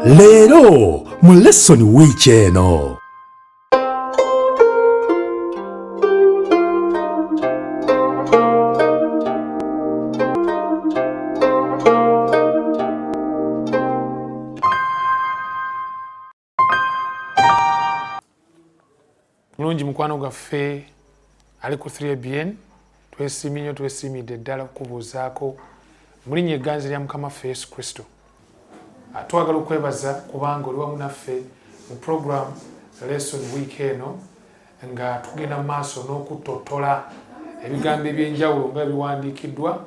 Leero mu lesson wiiki eno. Mulungi mukwano gwaffe ali ku 3ABN, twesiimye nnyo, twesiimidde ddala okukubuuzaako mu linnya egganzi lya Mukama waffe Yesu Kristo. Twagala okwebaza kubanga oli wamu naffe mu program lesson week eno nga tugenda mu maaso n'okuttottola ebigambo eby'enjawulo nga biwandiikiddwa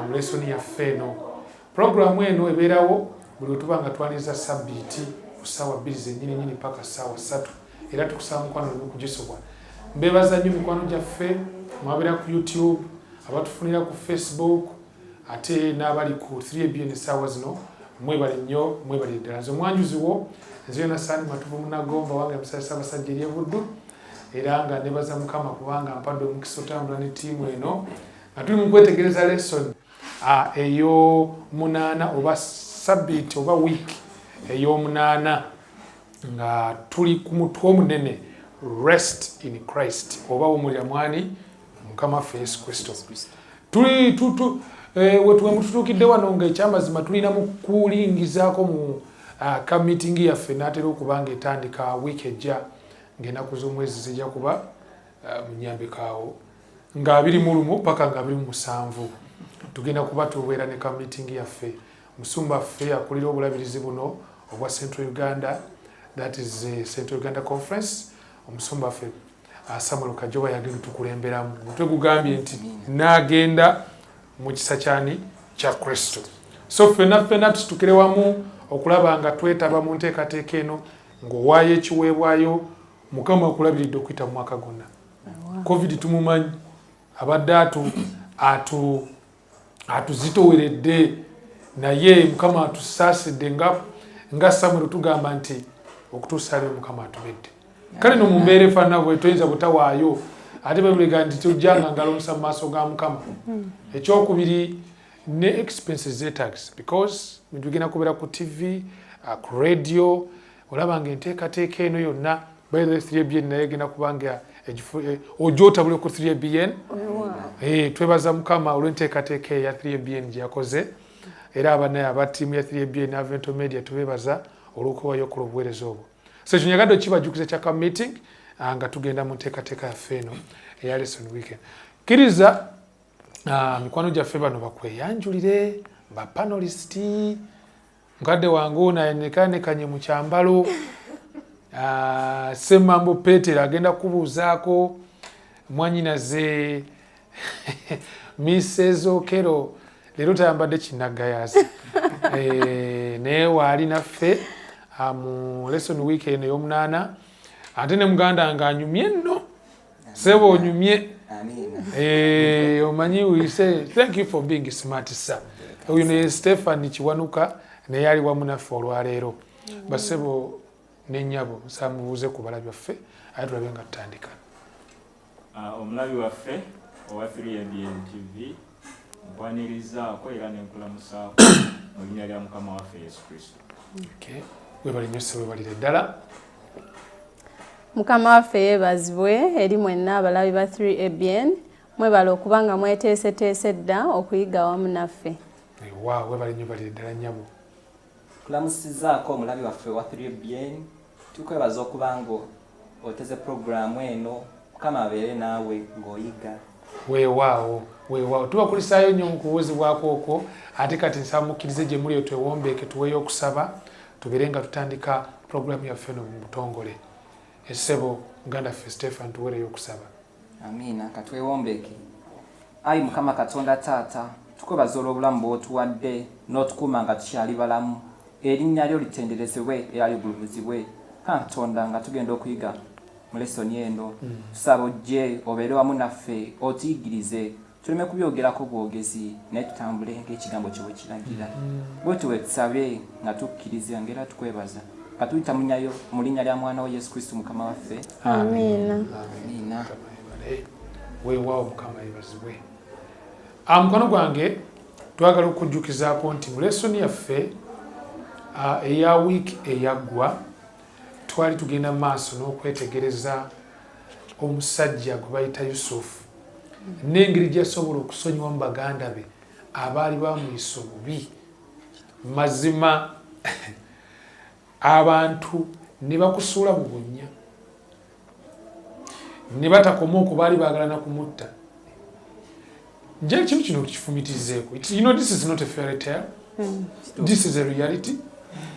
mu lesson yaffe eno. Pulogulaamu eno ebeerawo buli lwe tuba nga twaniriza ssabbiiti ku ssaawa 2 zennyini nnyini paka ssaawa 3 era tukusaba mukwano oleme kugisubwa. Mbeebaza nnyo mikwano gyaffe mwabeera ku YouTube, abatufunira ku Facebook ate n'abali ku 3ABN essaawa zino, mwebale nnyo, mwebalire ddala. Nze omwanjuzi wo nze Yonasaani Matovu Munagomba wange Musajja Ssaabasajja eri Ebuddu era nga nebaza Mukama kubanga ampadde omukisa otambula ne ttiimu eno nga tuli mu kwetegereza lesson ey'omunaana oba sabbiiti oba wiiki ey'omunaana nga tuli ku mutwe omunene rest in Christ oba wumulira mwani Mukama waffe Yesu Kristo. Tuli tutu wetutuukidde wano nga ekyamazima tulina mu kulingizaako mu ka meeting yaffe naatera okuba nga etandika wiiki ejja ng'ennaku z'omwezi zijja kuba munyambekaawo nga 21 paka nga 27 tugenda kuba tubeera ne ka meeting yaffe. Musumba ffe akulira obulabirizi buno obwa Central Uganda, that is the Central Uganda Conference, omusumba ffe Samuel Kajoba yagenda tukulemberamu. Omutwe gugambye nti naagenda mu kisa kyani kya Kristo. So ffenna ffenna tusitukire wamu okulaba nga twetaba mu nteekateeka eno ng'owaayo ekiweebwayo. Mukama akulabiridde okuyita mu mwaka gwonna. Covid tumumanyi abadde atuzitoweredde, naye Mukama atusaasidde nga Samuel tugamba nti okutuusa leero Mukama atubedde. Kale no mu mbeera efaanana bwe toyinza butawaayo, ate babilega nti tojjanga ngalo nsa mu maaso ga Mukama. Ekyokubiri ne expenses zeetagisa because bintu bigenda kubeera ku TV, ku radio, olaba nga enteekateeka eno yonna by the way 3ABN naye egenda kuba nga ojja otabule ku 3ABN. Twebaza Mukama olw'enteekateeka eya 3ABN gye yakoze, era abanaye aba ttiimu ya 3ABN Avento Media tubeebaza olw'okubayo okukola obuweereza obwo. So ekyo nyagadde okibajjukiza kya ka meeting nga tugenda mu nteekateeka yaffe eno eya lesson weekend. Kkiriza mikwano gyaffe bano bakweyanjulire ba panelist. Mukadde wange ono anekanekanye mu kyambalo, Ssemambo Petero agenda kubuuzaako mwanyinaze Mrs Okero, leero tayambadde kinnaggayazi naye waali naffe mu lesson week eno ey'omunaana. Ate ne muganda nga anyumye nno, sebo onyumye, omanyi we say thank you for being smart sir. Oyo ne Stephen Kiwanuka naye ali wamu naffe olwaleero. Basebo n'ennyabo nsaba mubuuze ku balabi baffe ate tulabe nga tutandika. Omulabi waffe owa 3ABN TV nkwanirizaako era nenkulamusaako mu linnya lya Mukama waffe Yesu Kristo. Okay. Webale nnyo ssebo, webalire ddala. Mukama waffe yeebazibwe eri mwenna abalabi ba 3ABN, mwebale okuba nga mweteeseteese dda okuyiga wamu naffe. Wa webale nnyo, balire ddala nnyabo. Kulamusizaako omulabi waffe wa 3ABN, tukwebaza okuba nga oteze pulogulaamu eno. Mukama abeere naawe ng'oyiga. Weewaawo, weewaawo, tubakulisaayo nnyo mu kubuuzibwako okwo. Ate kati nsaba mukkirize gye muli twewombeeke tuweeyo okusaba tubeere nga tutandika pulogulaamu yaffe eno mu butongole. Essebo muganda ffe Stephen tuweereyo okusaba. Amiina, katwewombeeke. Ayi Mukama Katonda Taata, tukwebaza olw'obulamu bw'otuwadde n'otukuuma nga tukyali balamu. Erinnya lyo litenderezebwe era ligulumizibwe. Katonda, nga tugenda okuyiga mu lesoni eno, tusaba ojje obeere wamu naffe otuyigirize, tuleme kubyogerako bwogezi naye tutambule ng'ekigambo kyo bwe kiragira. Bwetyo bwe tusabye nga tukkiriza ng'era tukwebaza nga tuyita mu linnya lya mwana wo Yesu Kristo Mukama waffe. Amiina. Amiina. Weewaawo, Mukama yeebazibwe. Mukwano gwange, twagala okujjukizaako nti mu lesoni yaffe Eya wiiki eyaggwa twali tugenda maaso n'okwetegereza omusajja gwe bayita Yusufu n'engeri gyasobola okusonyiwamu baganda be abaali bamuyisa obubi. Mazima abantu ne bakusuula mu bunnya ne batakoma okwo, baali baagala na kumutta. Nja ekintu kino tukifumitizeeko. This is not a fairy tale. This is a reality.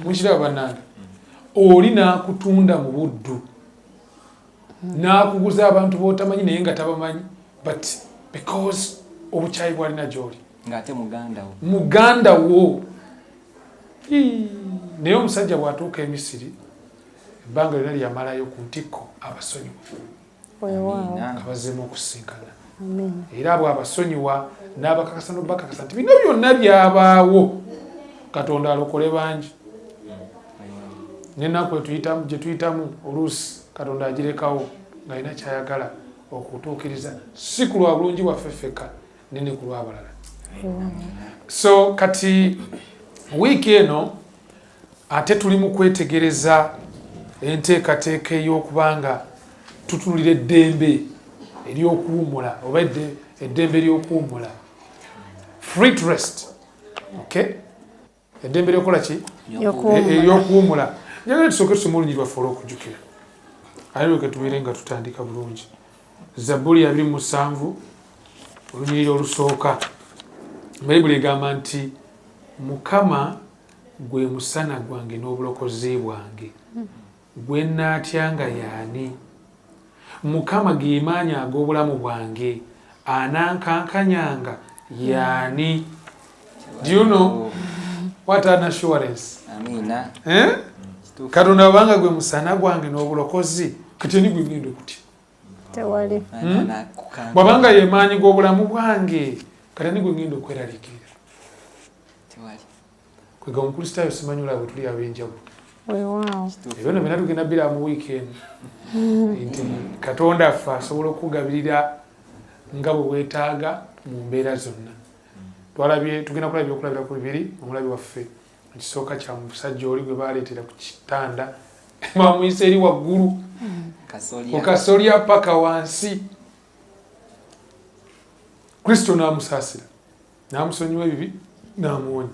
Mukiraba bannange, oli n'akutunda mu buddu, n'akuguza abantu b'otamanyi naye nga tabamanyi, but because obukyayi bwalina gy'oli. Ng'ate muganda wo. Muganda wo. Naye omusajja bw'atuuka e Misiri, ebbanga lyonna lyamalayo ku ntikko abasonyiwa nga bazzeemu okusinkana, era bw'abasonyiwa n'abakakasa n'obakakasa nti bino byonna byabaawo Katonda alokole bangi. N'ennaku gye tuyitamu oluusi Katonda agirekawo ng'alina kyayagala okutuukiriza, si ku lwa bulungi bwaffe ffekka nene ku lw'abalala. So kati wiiki eno ate tuli mu kwetegereza enteekateeka ey'okubanga tutunulira eddembe ery'okuwummula oba eddembe ery'okuwummula, free to rest. Okay, eddembe lyokukola ki? Ery'okuwummula. Njagala tusooke tusome olunyiriri lwaffe olw'okujjukira, ate lweke tubeere nga tutandika bulungi. Zabbuli 27, olunyiriri olusooka. Bayibuli egamba nti, "Mukama gwe musana gwange n'obulokozi bwange, gwe naatyanga yaani? Mukama ge maanyi ag'obulamu bwange, anankankanyanga yaani?" Do you know what an assurance? Amiina. Eh? Katonda wabanga gwe musana gwange n'obulokozi, kati ani gwe ngenda okutya? Tewali. Bwabanga ye maanyi g'obulamu bwange, kati ani gwe ngenda okweraliikirira? Tewali. Kwega omukristaayo simanyi olaba bwe tuli ab'enjawulo. Weewaawo. Ebyo nno byonna tugenda biraba mu wiiki eno, nti Katonda affe asobola okukugabirira nga bwe weetaaga mu mbeera zonna. Twalabye, tugenda kulaba ebyokulabirako bibiri, omulabi waffe. Ekisooka kya musajja oli gwe baleetera ku kitanda, bamuyisa eri waggulu ku kasolya paka wansi, Kristo n'amusaasira, n'amusonyiwa ebibi, n'amuwonya.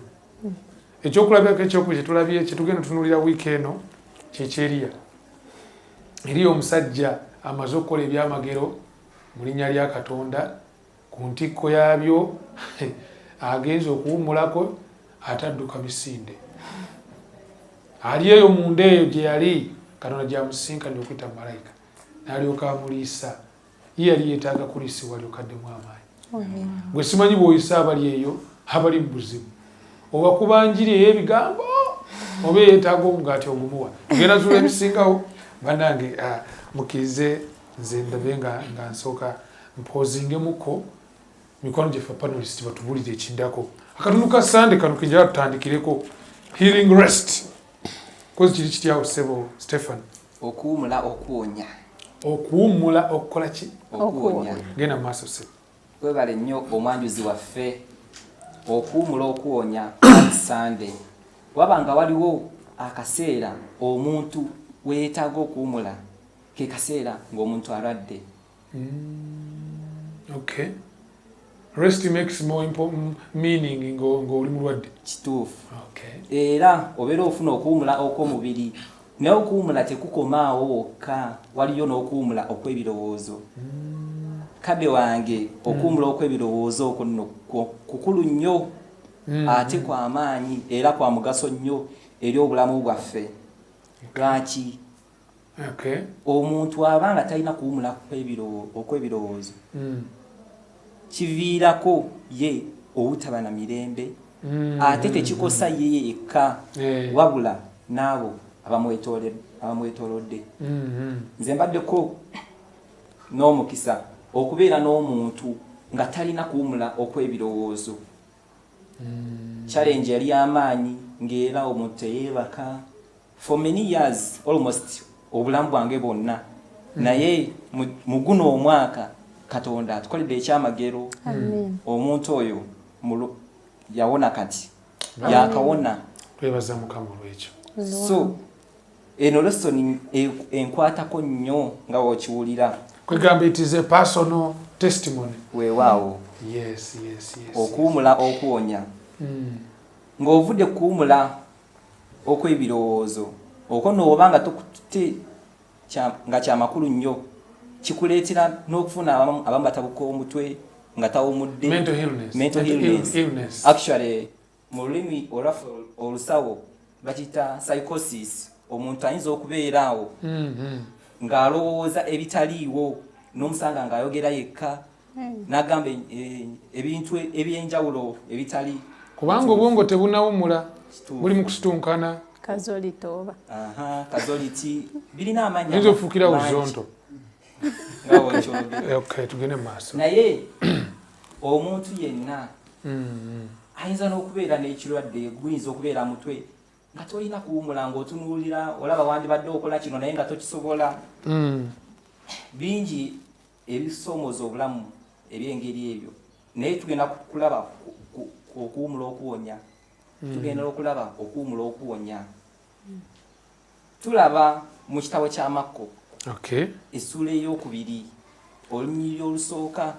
Ekyokulabirako ekyokubiri kyetulabye, kyetugenda tutunulira wiiki eno, kyekyeriya. Eriya omusajja amaze okukola ebyamagero mu linnya lya Katonda, ku ntikko yaabyo agenze okuwummulako, ate adduka misinde. Ali eyo munda eyo gye yali, Katonda gyamusinkanye okuyita malayika, n'alyoka amuliisa. Ye yali yeetaaga kuliisibwa alyoka addemu amaanyi. Gwe simanyi bw'oyisa abali eyo abali mu buzibu, oba kuba njiri ey'ebigambo oba eyeetaaga omugaati ogumuwa. Tugenda zuula ebisingawo bannange. Mukkirize nze ndabe nga nsooka mpoozingemuko mikwano gyaffe panelist batubulire ekindako. Akatundu ka Sande kano kenjala tutandikireko, healing rest. Kozi kiri kityawo, ssebo Stephen? Okuwumula okuwonya. Okuwummula okukola ki? Okuwonya. Genda mu maaso, ssebo. Webale nnyo omwanjuzi waffe. Okuwumula okuwonya, Sande, waba nga waliwo akaseera omuntu weyeetaaga okuwumula, ke kaseera ng'omuntu alwadde. Okay, rest makes more meaning ng'oli mulwadde. Kituufu. Era obeera ofuna okuwumula okw'omubiri, naye okuwumula tekukomaawo wokka, waliyo n'okuwumula okw'ebirowoozo. Kadde wange, okuwumula okw'ebirowoozo okwo nno kukulu nnyo ate kwa maanyi era kwa mugaso nnyo eri obulamu bwaffe. Lwaki? Omuntu aba nga talina kuwumula okw'ebirowoozo, kiviirako ye obutaba na mirembe, ate tekikosa ye yekka, wabula n'abo abamwetoolodde. Nze mbaddeko n'omukisa okubeera n'omuntu nga talina kuwumula okw'ebirowoozo. Challenge yali y'amaanyi, ng'era omuntu teyeebaka for many years, almost obulamu bwange bwonna. Naye mu guno omwaka Katonda atukoledde ekyamagero. Omuntu oyo yawona, kati yakawona. Twebaza Mukama olwekyo. So eno lesson enkwatako nnyo nga wokiwulira. Kwegamba it is a personal testimony. Weewaawo. Yes. Okuwumula okuwonya. Ng'ovudde kuwumula okw'ebirowoozo okwo nooba nga tokutte nga kyamakulu nnyo, kikuleetera n'okufuna abamu batabuka omutwe nga tawumudde. Mental illness. Mental illness. Illness. Actually, mu lulimi olwaffe olusawo bakiyita psychosis. Omuntu ayinza okubeera awo ng'alowooza ebitaliiwo, n'omusanga ng'ayogera yekka, n'agamba ebintu ebyenjawulo ebitali. Kubanga obwongo tebunawumula. Kituufu. Buli mu kusitukana. Kazoliti oba? Aha, kazoliti birina amannya Oyinza ofuukira mangi. Uzonto. Nga bw'okyogera. Okay, tugende mu maaso. Naye omuntu yenna ayinza n'okubeera n'ekirwadde, guyinza okubeera mutwe, nga tolina kuwumula, ng'otunuulira olaba wandibadde okola kino naye nga tokisobola. Bingi ebisoomooza obulamu eby'engeri ebyo, naye tugenda kulaba okuwumula okuwonya. Tugenda okulaba okuwumula okuwonya. Tulaba mu kitabo kya Makko, essuula 2, olunyiriri olusooka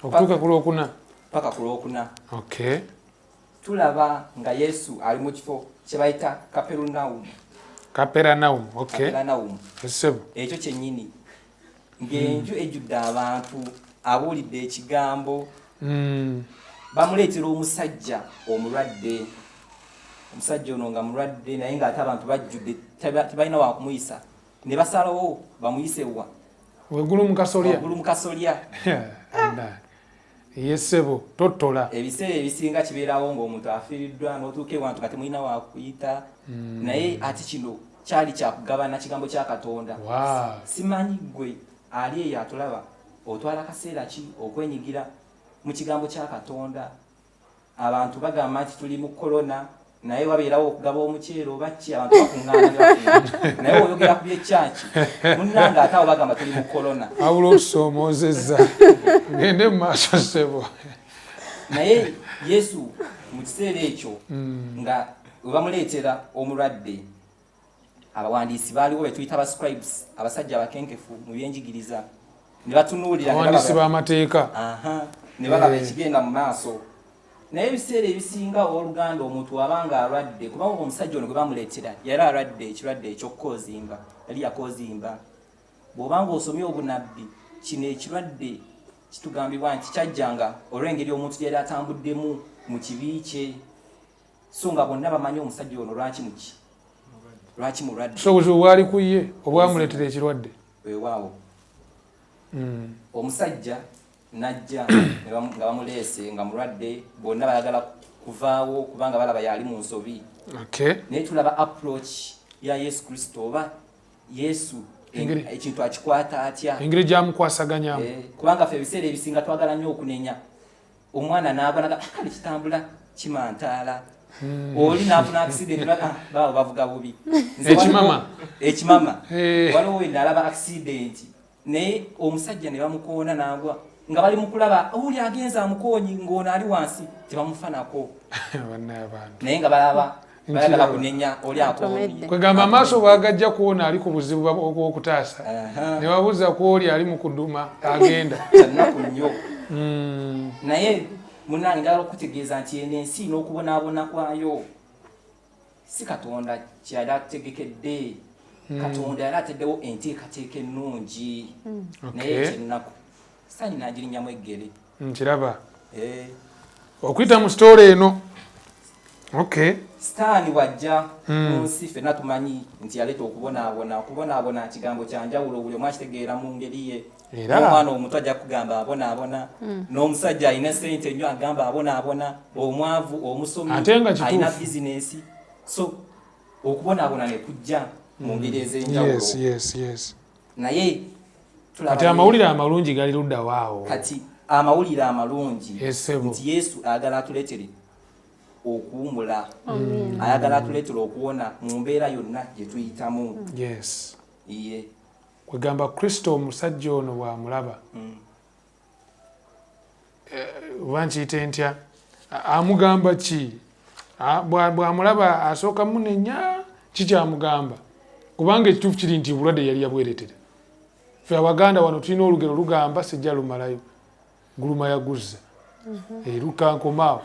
okutuuka ku lwokuna. Paka ku lwokuna. Tulaba nga Yesu ali mu kifo kye bayita Kaperunawumu. Kaperanawumu, okay. Kaperanawumu. Essebo. Ekyo kyennyini, ng'enju ejjudde abantu, abuulidde ekigambo. Bamuleetera omusajja omulwadde. Omusajja ono nga mulwadde, naye ng'ate abantu bajjudde, tebalina wakumuyisa, ne basalawo bamuyise wa? Waggulu mu kasolya. Waggulu mu kasolya. Yesebo, totola. Ebiseera ebisinga kibeerawo ng'omuntu afiiriddwa, n'otuuka ewantu nga temulina wakuyita. Naye ate kino kyali kyakugabana kigambo kya Katonda. Simanyi gwe ali eyo atulaba, otwala kaseera ki okwenyigira mu kigambo kya Katonda? Abantu bagamba nti tuli mu korona, naye wabeerawo okugaba omuceere oba ki, abantu bakuŋŋaana ne bafuna. Naye oyogera ku byekyaki, munnange, ate abo bagamba tuli mu korona. Wabula otusoomoozezza, gende mu maaso ssebo. Naye Yesu mu kiseera ekyo nga we bamuleetera omulwadde, abawandiisi baaliwo betuyita ba scribes, abasajja abakenkefu mu byenjigiriza, ne batunuulira ne Abawandiisi b'amateeka. Aha, ne balaba ekigenda mu maaso. Naye ebiseera ebisinga, owooluganda, omuntu wabanga alwadde, kubanga omusajja ono gwe bamuleetera yali alwadde ekirwadde eky'okukozimba, yali yakozimba. Bw'obanga osomye obunabbi, kino ekirwadde kitugambibwa nti kyajjanga olw'engeri omuntu gyeyali atambuddemu mu kibi kye. So nga bonna bamanyi omusajja ono lwaki muki, lwaki mulwadde. So obuzibu bwali ku ye obwamuleetera ekirwadde. Weewaawo. Omusajja najja nga bamuleese nga mulwadde, bonna bayagala kuvaawo kubanga balaba yali mu nsobi. Naye tulaba approach ya Yesu Kristo, oba Yesu ekintu akikwata atya? Engeri gyamukwasaganyamu. Eh, kubanga ffe ebiseera ebisinga twagala nnyo okunenya. Omwana n'agwa, naga, "Ah, kale kitambula kimantaala." Oli n'afuna accident, naga, "Ah, baabo bavuga bubi." Nze Ekimama. Ekimama. Eh. Waliwo we nalaba accident, naye omusajja ne bamukoona n'agwa, nga bali mu kulaba oli agenza amukoonyi, ng'ono ali wansi tebamufanako. Bannaye abantu. Naye nga balaba bayagala Nkiraba. kunenya oli akoonye. Kwegamba amaaso bwagajja kuwona ali ku buzibu obwokutaasa, ne babuuza ku oli ali mu kuduma agenda. Kyannaku nnyo. Naye munange, njagala okutegeeza nti eno ensi n'okubonaabona kwayo si Katonda kyeyali atutegekedde. Katonda yali ateddewo enteekateeka ennungi, naye ekyennaku Sitaani n'agirinnyamu eggere. Nkiraba. Eh, okuyita mu story eno, okay. Sitaani bw'ajja mu nsi, ffenna tumanyi nti yaleeta okubonaabona. Okubonaabona kigambo kya njawulo, buli omu akitegeera mu ngeri ye. Era Omwana omuto ajja kugamba abonaabona, n'omusajja alina sente nnyo agamba abonaabona, omwavu, omusomi, Ate nga kituufu. alina bizinensi. So okubonaabona ne kujja mu ngeri ez'enjawulo. Yes. Naye tulaba Kati amawulire amalungi gali ludda waawo? Kati amawulire amalungi Esebo. nti Yesu ayagala atuleetere okuwumula, ayagala atuleetere okuwona mu mbeera yonna gye tuyitamu. Iye. Kwegamba Kristo omusajja ono bw'amulaba, oba nkiyite ntya, amugamba ki? Bw'amulaba asooka munenya, kikyamugamba kubanga ekituufu kiri nti obulwadde yali yabweretera. Ffe Abaganda wano tulina olugero lugamba, sijja lumalayo, guluma yaguzza. Lukankomaawo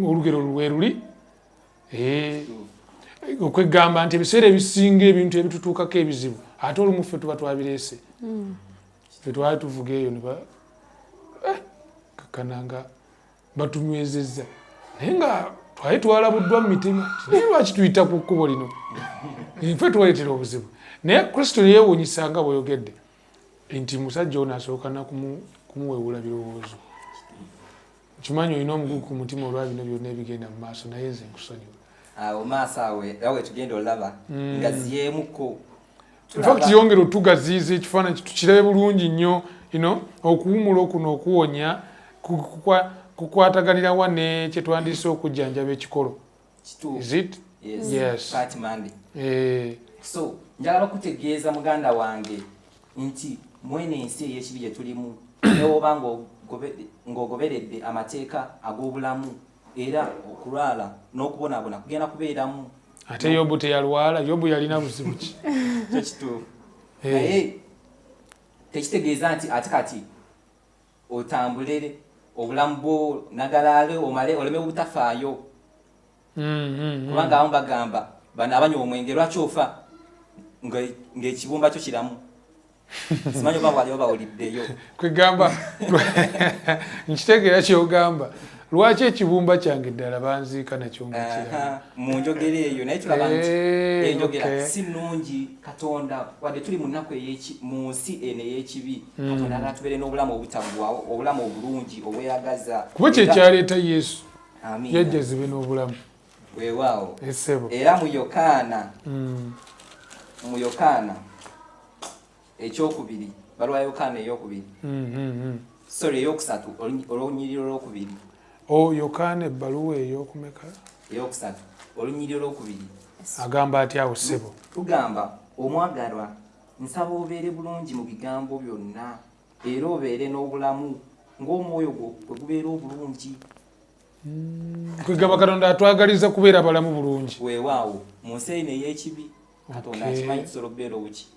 olugero lweruli okwegamba nti ebiseera ebisinga ebintu ebitutuukako ebizibu ate olumu ffe tuba twabireese. Ffe twali tuvuga eyo ne kakananga batunywezezza, naye nga twali twalabuddwa mu mitima, naye lwaki tuyita ku kkubo lino, nfe twaleetera obuzibu. Naye Kristo yeewuunyisa nga bweyogedde nti musajja ono asooka na kumuwewula birowoozo. Nkimanyi olina omugugu ku mutima olwa bino byonna ebigenda mu maaso, naye nze nkusonyiwa. Awo maaso awo era wetugenda olaba nga ziyeemuko. In fact yongera otugaziyiza ekifaananyi tukirabe bulungi nnyo ino okuwumula okuno okuwonya kukwataganira wa ne kyetwandiise okujjanjaba ekikolo. Is it? Yes. Yes. Part Monday. So njagala okutegeeza muganda wange nti mwene ensi ey'ekibi gye tulimu, newoba ng'ogoberedde amateeka ag'obulamu, era okulwala n'okubonaabona kugenda kubeeramu. Ate Yobu teyalwala? Yobu yalina buzibu ki? Kyo kituufu. Naye tekitegeeza nti ate kati otambule obulamu bwo nagalaale omale oleme butafaayo. Kubanga abamu bagamba bano abanywa omwenge lwaki ofa ng'ekibumba kyo kiramu. Simanyi oba bwali obawuliddeyo. Kwegamba nkitegeera kyogamba, lwaki ekibumba kyange ddala banziika nakyo nga kiramu. Mu njogera eyo, naye tulaba nti enjogera si nnungi. Katonda, wadde tuli mu nnaku mu nsi eno ey'ekibi, Katonda ayagala tubeere n'obulamu obutaggwaawo, obulamu obulungi obweyagaza. Kuba kyekyaleeta Yesu, yajja zibe n'obulamu. Weewaawo. Esebo. Era mu Yokaana, mu Yokaana ekyokubiri, baluwa Yokaana eyokubiri, sorry, eyokusatu, olunyiriri olwokubiri. O Yokaana ebbaluwa eyokumeka? Eyokusatu, olunyiriri olwokubiri. Agamba atya awo, ssebo? Tugamba, omwagalwa, nsaba obeere bulungi mu bigambo byonna era obeere n'obulamu ng'omwoyo gwo bwe gubeera obulungi. Kwegamba Katonda atwagaliza kubeera balamu bulungi. Weewaawo, mu nsi eno ey'ekibi Katonda akimanyi tusobola okubeera obuki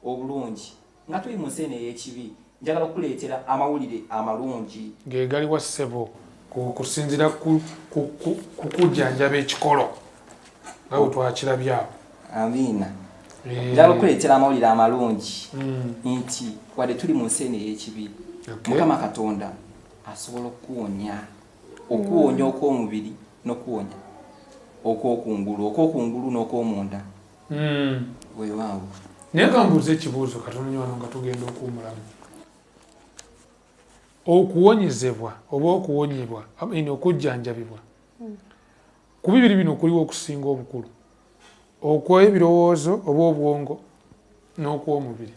obulungi nga tuli mu nsi eno ey'ekibi. Njagala okukuleetera amawulire amalungi. Ge galiwa, ssebo, kusinziira ku kujjanjaba ekikolo nga bwe twakirabye awo? Amiina. Njagala okukuleetera amawulire amalungi nti wadde tuli mu nsi eno ey'ekibi, Mukama Katonda asobola okukuwonya, okuwonya okw'omubiri n'okuwonya okw'okungulu, okw'okungulu n'okw'omunda. Weewaawo. Naye kambuuza ekibuuzo katono nnyo wano nga tugenda okuwumulamu. Okuwonyezebwa oba okuwonyebwa, I mean, okujjanjabibwa ku bibiri bino kuliwo okusinga obukulu, okw'ebirowoozo oba obwongo n'okw'omubiri,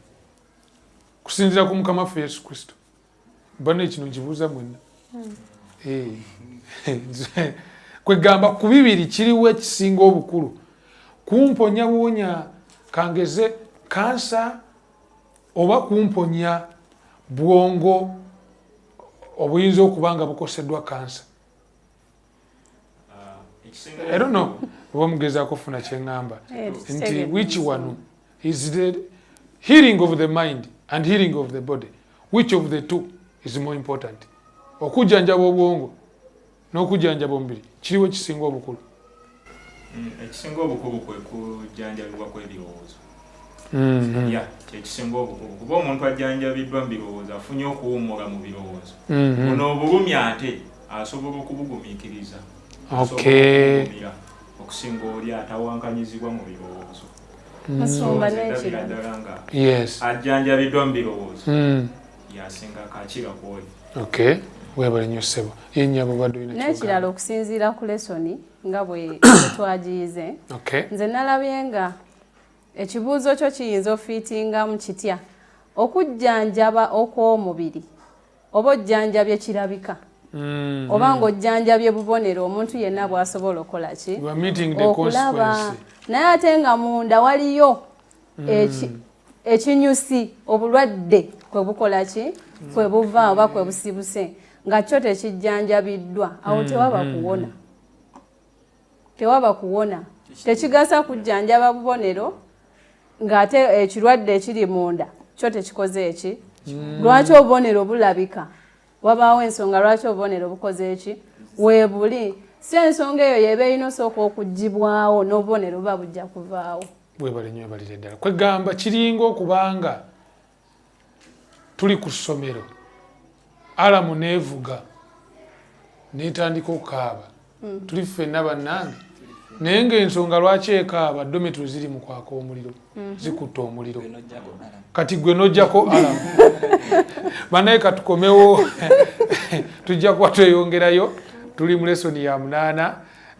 kusinziira ku Mukama waffe Yesu Kristo? Bano kino nkibuuza mwenna. Kwegamba ku bibiri kiriwo ekisinga obukulu, kumponya buwonya kangeze kansa oba kumponya bwongo obuyinza okuba nga bukoseddwa kansa? I don't know oba mugezaako kufuna kyeŋŋamba nti which one is the healing of the mind and healing of the body, which of the two is more important? Okujjanjaba obwongo n'okujjanjaba omubiri, kiriwo ekisinga obukulu? Ekisinga obukulu kwe kujjanjabibwa kw'ebirowoozo. Ya, kyekisinga obukulu, kuba omuntu ajjanjabiddwa mu birowoozo afunye okuwummula mu birowoozo. Buno obulumi ate asobola okubugumiikiriza, asobola okubugumira okusinga oli atawankanyizibwa mu birowoozo. Musumba, Ndabira n'ekirala ddala nga ajjanjabiddwa mu birowoozo yasinga kakira kwoli. Okay, webale nnyo, ssebo. Ye nnyabo, obadde olina N'ekirala, ky'ogamba. okusinziira ku lesoni nga bwe twagiyize, nze nalabye nga ekibuuzo kyo kiyinza ofiitingamu kitya okujjanjaba okw'omubiri, oba ojjanjabye kirabika oba ng'ojjanjabye bubonero omuntu yenna bw'asobola okukola ki You are meeting the okulaba, consequence. Naye ate nga munda waliyo ekinyusi obulwadde kwe bukola ki, kwe buva oba kwe busibuse, nga kyo tekijjanjabiddwa, awo tewaba kuwona. Tewaba kuwona. Tekigasa kujjanjaba bubonero ng'ate ekirwadde ekiri munda kyo tekikoze eki. Lwaki obubonero bulabika? Wabaawo ensonga lwaki obubonero bukoze eki weebuli. Si ensonga eyo yeeba erina osooka okuggyibwawo n'obubonero buba bujja kuvaawo. Webale nnyo, webalire ddala. Kwegamba kiringa okubanga tuli ku ssomero, alamu neevuga netandika okukaaba. Tuli ffenna bannange, naye ng'ensonga lwaki ekaaba, dormitory ziri mu kwaka omuliro, zikutta omuliro. Kati gwe nojjako alamu. Banaye katukomewo, tujja kuba tweyongerayo. Tuli mu lesoni ya 8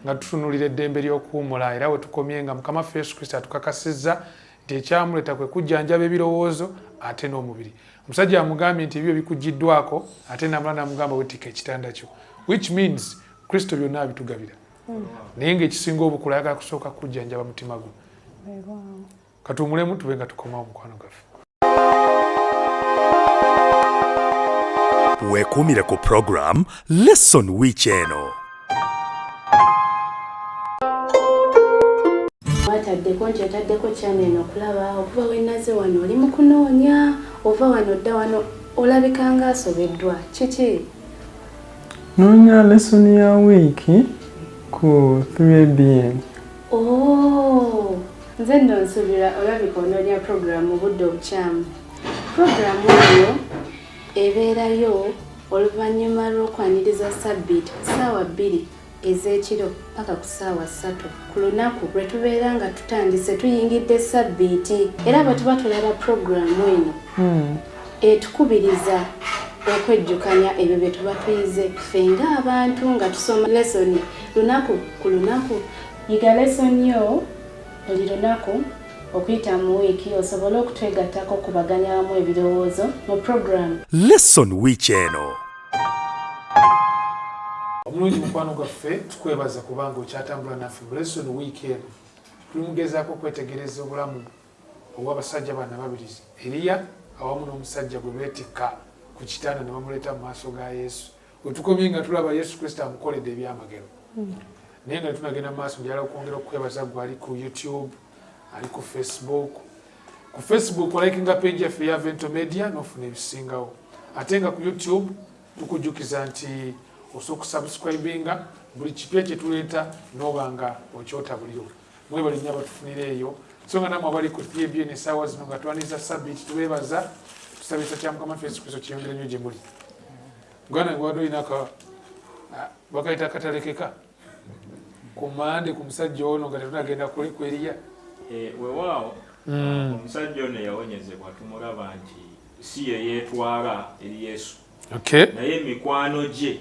nga tutunulira eddembe ly'okuwumula, era we tukomye nga Mukama waffe Yesu Kristo atukakasizza nti ekyamuleeta kwe kujjanjaba ebirowoozo ate n'omubiri. Omusajja amugambye nti ebyo bikugiddwako, ate namala namugamba wetikka ekitanda kyo, which means Kristo byonna abitugabira, naye ng'ekisinga obukulu ayagala kusooka kujjanjaba mutima gwo. Katuwumulemu tube nga tukomawo, mukwano gwaffe. Weekuumire ku program Lesson Week eno. Wataddeko nti otaddeko channel eno okulaba okuva wenaze wano oli mu kunoonya, ova wano dda wano olabika nga asobeddwa. Kiki? Noonya lesson ya wiiki ku 3BN. Oh, nze nno nsuubira olabika onoonya program mu budde obukyamu. Puroguramu eyo ebeerayo oluvannyuma lw'okwaniriza sabbiiti ku ssaawa 2 ez'ekiro paka ku ssaawa 3 ku lunaku lwe tubeera nga tutandise tuyingidde sabbiiti. Era bwe tuba tulaba puroguramu eno etukubiriza okwejjukanya ebyo bye tuba tuyize ffe ng'abantu nga tusoma lesoni lunaku ku lunaku. Yiga lesoni yo buli lunaku okuyita mu wiiki osobole okutwegattako okukubaganya wamu ebirowoozo mu puroguramu. Lesson Week eno. Omulungi mukwano gwaffe, tukwebaza kubanga okyatambula naffe mu lesson week eno. Tuli mugezaako okwetegereza obulamu obw'abasajja bano ababiri, Eriya awamu n'omusajja gwe beetikka ku kitanda ne bamuleeta mu maaso ga Yesu. Wetukomye nga tulaba Yesu Kristo amukoledde ebyamagero, naye nga tetunagenda mu maaso, njagala okwongera okukwebaza gwe ali ku YouTube, ali ku Facebook. Ku Facebook olikinga page yaffe eya Vento Media n'ofuna ebisingawo, ate nga ku YouTube tukujjukiza nti osobola okusubscribinga buli kipya kye tuleeta n'oba nga okyota buliro. Mwebale nnyo abatufunira eyo. So nga namwe abali ku 3BN essaawa zino nga twaniriza sabbiiti, tubeebaza, tusaba ekisa kya Mukama waffe Yesu Kristo kyeyongere nnyo gye muli. Muganda wange, wadde olina bakayita akatalekeka ku mande ku musajja ono nga tetunagenda ku Eriya. Weewaawo, omusajja ono eyawonyezebwa tumulaba nti si ye yeetwala eri Yesu, naye emikwano gye,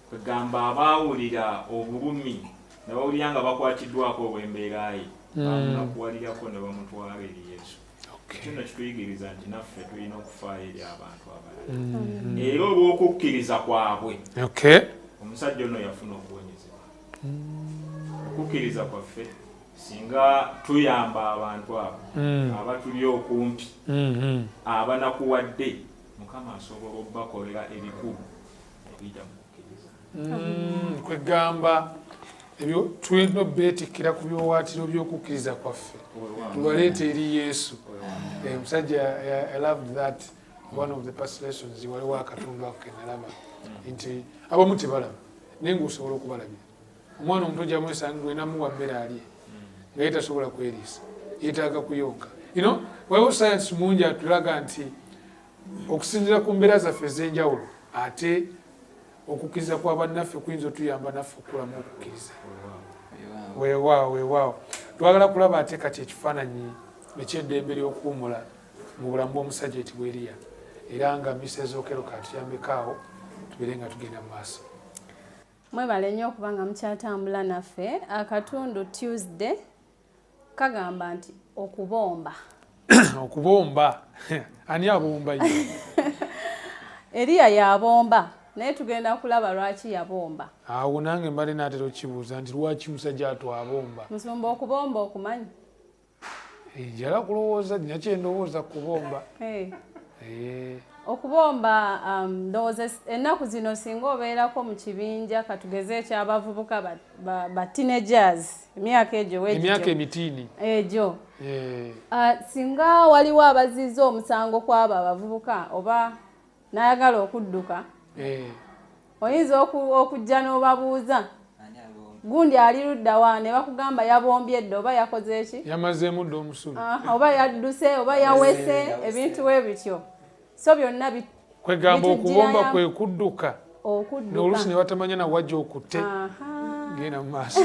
kwegamba abaawulira obulumi ne bawulira nga bakwatiddwako olw'embeera ye, bamunakuwalirako ne bamutwala eri Yesu. Kino kituyigiriza nti naffe tulina okufaayo eri abantu abalala, era olw'okukkiriza kwabwe omusajja ono yafuna okuwonyezebwa. Okukkiriza kwaffe, singa tuyamba abantu abo abatuli okumpi abanakuwadde, Mukama asobola obbakolera ebikulu okuyita mu kukkiriza. Kwegamba ebyo tulina obeetikkira ku biwawaatiro by'okukkiriza kwaffe, tubaleete eri Yesu. Omusajja, I loved that one of the past lessons, waliwo akatundu ako kenalaba nti abamu tebalaba, naye ngaosobola okubalabira. Omwana omuto jamwesanga gwenamuwa mmere alye nga ye tasobola kweriisa, yeetaaga kuyonka. Waliwo science mungi atulaga nti okusinziira ku mbeera zaffe ez'enjawulo, ate okukkiriza kwa bannaffe kuyinza otuyamba naffe okukulamu okukkiriza. Weewaawo, weewaawo. Twagala kulaba ate kati ekifaananyi eky'eddembe ly'okuwumula mu bulamu bw'omusajja ayitibwa Eriya, era nga Mrs Okero katuyambeko awo tubeere nga tugenda mu maaso. Mwebale nnyo okuba nga mukyatambula naffe. Akatundu Tuesday kagamba nti okubomba. Okubomba, ani abomba ye? Eriya yabomba, naye tugenda kulaba lwaki yabomba. Awo nange mbadde naatera okukibuuza nti lwaki musajja atwabomba. Musumba, okubomba okumanyi? Njala kulowooza nina kyendowooza kubomba. Okubomba ndowooza ennaku zino singa obeerako mu kibinja katugeze ekyabavubuka ba teenagers, emyaka egyo emyaka emitiini egyo, singa waliwo abaziza omusango kwabo abavubuka oba n'ayagala okudduka, oyinza okujja n'obabuuza gundi ali ludda wa, ne bakugamba yabombye dda oba yakoze eki, yamazeemu dda omusubi, oba yadduse oba yawese, ebintu we bityo. So byonna kwegamba okubomba kwe kudduka n'oluusi ne batamanya na wajja okutte genda mu maaso.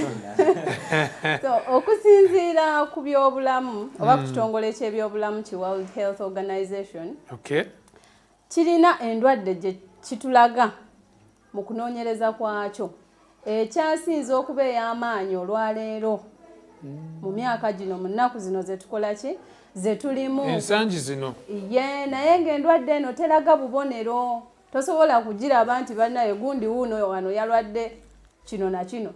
So okusinziira ku byobulamu oba ku kitongole ky'ebyobulamu ki World Health Organization, kirina endwadde gye kitulaga mu kunoonyereza kwakyo ekyasinze okuba ey'amaanyi olwaleero mu myaka gino, mu nnaku zino zetukola ki, zetulimu ensangi zino. Ye naye ng'endwadde eno teraga bubonero, tosobola kugiraba nti bannaye gundi wuuno wano yalwadde kino na kino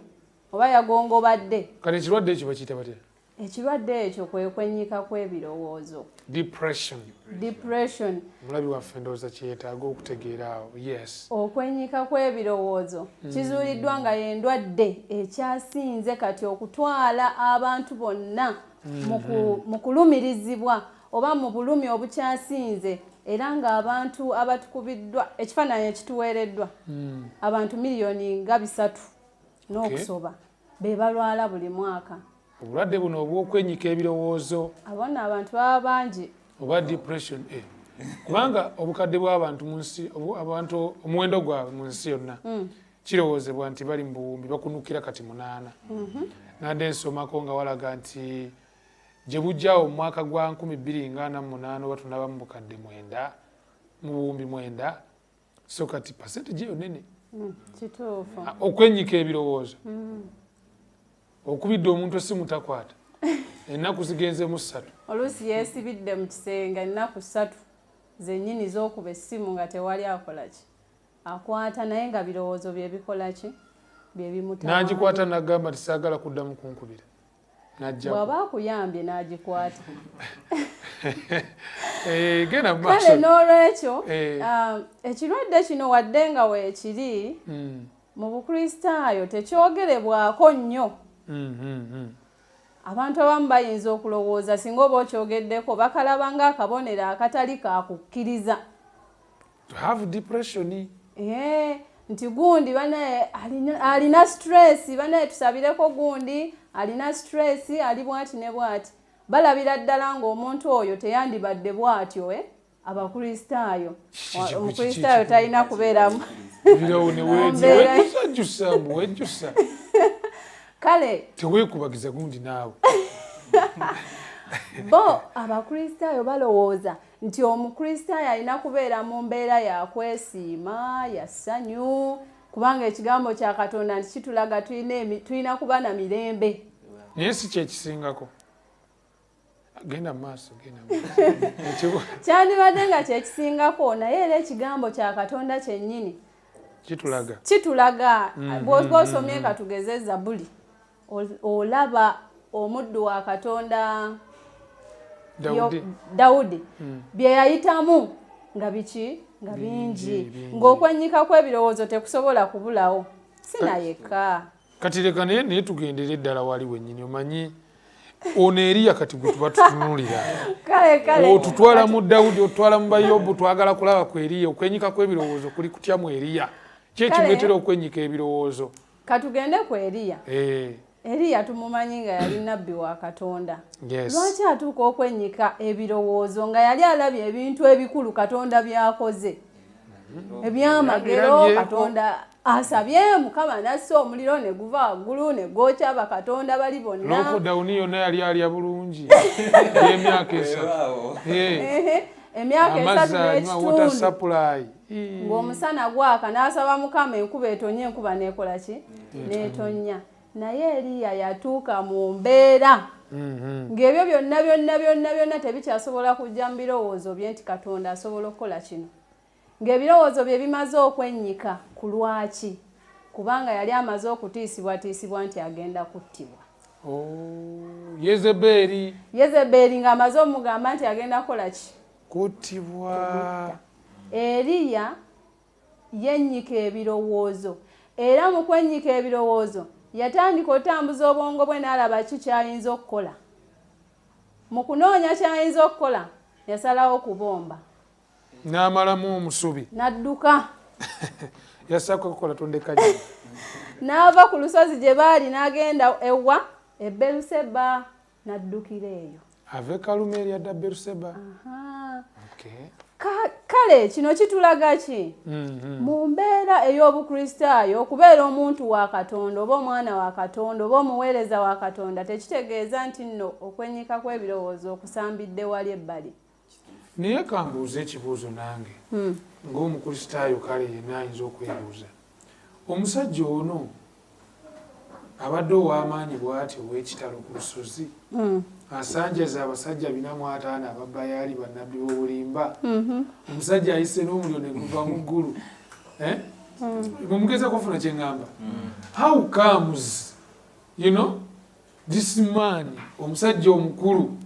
oba yagongobadde. Kati ekirwadde ekyo bakiyita batya? Ekirwadde ekyo kwe kwennyika kw'ebirowoozo. Depression. Depression. Omulabi waffe ndowooza kyeyetaaga okutegeera awo. Yes. Okwennyika kw'ebirowoozo kizuuliddwa nga y'endwadde ekyasinze kati okutwala abantu bonna mu kulumirizibwa oba mu bulumi obukyasinze, era ng'abantu abatukubiddwa ekifaananyi ekituweereddwa abantu 3 miliyoni n'okusoba be balwala buli mwaka obulwadde buno obw'okwenyika ebirowoozo. Abona abantu baba bangi. Oba depression, kubanga obukadde bw'abantu mu nsi, abantu omuwendo gwabwe mu nsi yonna kirowoozebwa nti bali mu buwumbi bakunukira kati 8. Nadde nsomako nga walaga nti gye bujjawo mu mwaka gwa 2048 oba tunaba mu bukadde 9, mu buwumbi 9. So kati percentage eyo nene. Kituufu. Okwenyika ebirowoozo, okubidde omuntu essimu takwata, ennaku zigenzemu 3. Oluusi yeesibidde mu kisenge ennaku 3 zennyini z'okuba essimu nga tewali akola ki, akwata, naye nga birowoozo bye bikola ki, bye bimutawaanya. N'agikwata n'agamba nti saagala kuddamu kunkubira, najjako. Bw'aba akuyambye n'agikwata. Genda mu Kale maaso. N'olwekyo ekirwadde kino wadde nga weekiri mu Bukristaayo tekyogerebwako nnyo. Abantu abamu bayinza okulowooza singa oba okyogeddeko bakalaba ng'akabonero akatali kakukkiriza. To have depression. Nti gundi banaye alina stress, banaye tusabireko gundi alina stress, ali bwati ne bwati. Balabira ddala ng'omuntu oyo teyandibadde bw'atyo, eh? Abakristaayo, omukristaayo talina kubeeramu Birawo ne Mbeera- wejjusa mbu wejjusa. Kale Teweekubagiza gundi naawe. Bo Abakristaayo balowooza nti omukristaayo alina kubeera mu mbeera ya kwesiima, ya ssanyu, kubanga ekigambo kya Katonda nti kitulaga tulina kuba na mirembe. Naye si kyekisingako. Genda mu maaso, genda mu maaso. Kyandibadde nga kyekisingako, naye era ekigambo kya Katonda kyennyini Kitulaga. Kitulaga. Bw'oba osomye katugeze Zabuli, olaba omuddu wa Katonda Dawudi. Dawudi bye yayitamu nga biki, nga bingi, Bingi. Ng'okwennyika kw'ebirowoozo tekusobola kubulawo, si nayekka. Kati leka naye tugendere ddala wali wennyini. Omanyi ono Eriya kati gwe tuba tutunulira. Kale kale. Otutwala mu Dawudi, otutwala mu Bayobu, twagala kulaba ku Eriya. Okwenyika kw'ebirowoozo kuli kutya mu Eriya? Ki ekimuleetera okwenyika ebirowoozo? Katugende ku Eriya. Eriya tumumanyi nga yali nabbi wa Katonda. Lwaki atuuka okwennyika ebirowoozo nga yali alabye ebintu ebikulu Katonda by'akoze, ebyamagero? Yabirabyeko. Katonda asabye, Mukama nassa omuliro ne guva waggulu ne gwokya bakatonda bali bonna. Lockdown yonna yali alya bulungi y'emyaka 3. Weewaawo. Ehe, emyaka Amazzi 3 anywa water n'ekitundu supply. Ng'omusana gwaka, n'asaba Mukama enkuba etonye, enkuba n'ekola ki, n'etonnya. Naye Eriya yatuuka mu mbeera ng'ebyo byonna byonna byonna byonna tebikyasobola kujja mu birowoozo bye nti Katonda asobola okukola kino, ng'ebirowoozo bye bimaze okwennyika. Ku lwaki? Kubanga yali amaze okutiisibwatiisibwa nti agenda kuttibwa. Oh, Yezebeeri. Yezebeeri ng'amaze omugamba nti agenda kukola ki? Kuttibwa. Eriya yennyika ebirowoozo, era mu kwennyika ebirowoozo yatandika otambuza obwongo bwe n'alaba ki ky'ayinza okukola. Mu kunoonya ky'ayinza okukola, yasalawo kubomba. N'amalamu omusubi. N'adduka. Yasaka okukola tondeka nnyo. N'ava ku lusozi gye baali n'agenda ewa e Beruseba, n'addukira eyo. Ava e Kalumeeri adda Beruseba. Okay. Kale kino kitulaga ki? Mu mbeera ey'Obukristaayo, okubeera omuntu wa Katonda oba omwana wa Katonda oba omuweereza wa Katonda tekitegeeza nti nno okwennyika kw'ebirowoozo okusambidde wali ebbali. Naye kambuuze ekibuuzo nange ng'Omukristaayo, kale yenna ayinza okwebuuza, omusajja ono abadde ow'amaanyi bw'ati ow'ekitalo ku lusozi, asanjaza abasajja 450 ababayaali bannabbi b'obulimba, omusajja ayise n'omuliro ne guva mu ggulu, eh? Mumugeza kufuna kye ŋŋamba? How comes this man, omusajja omukulu,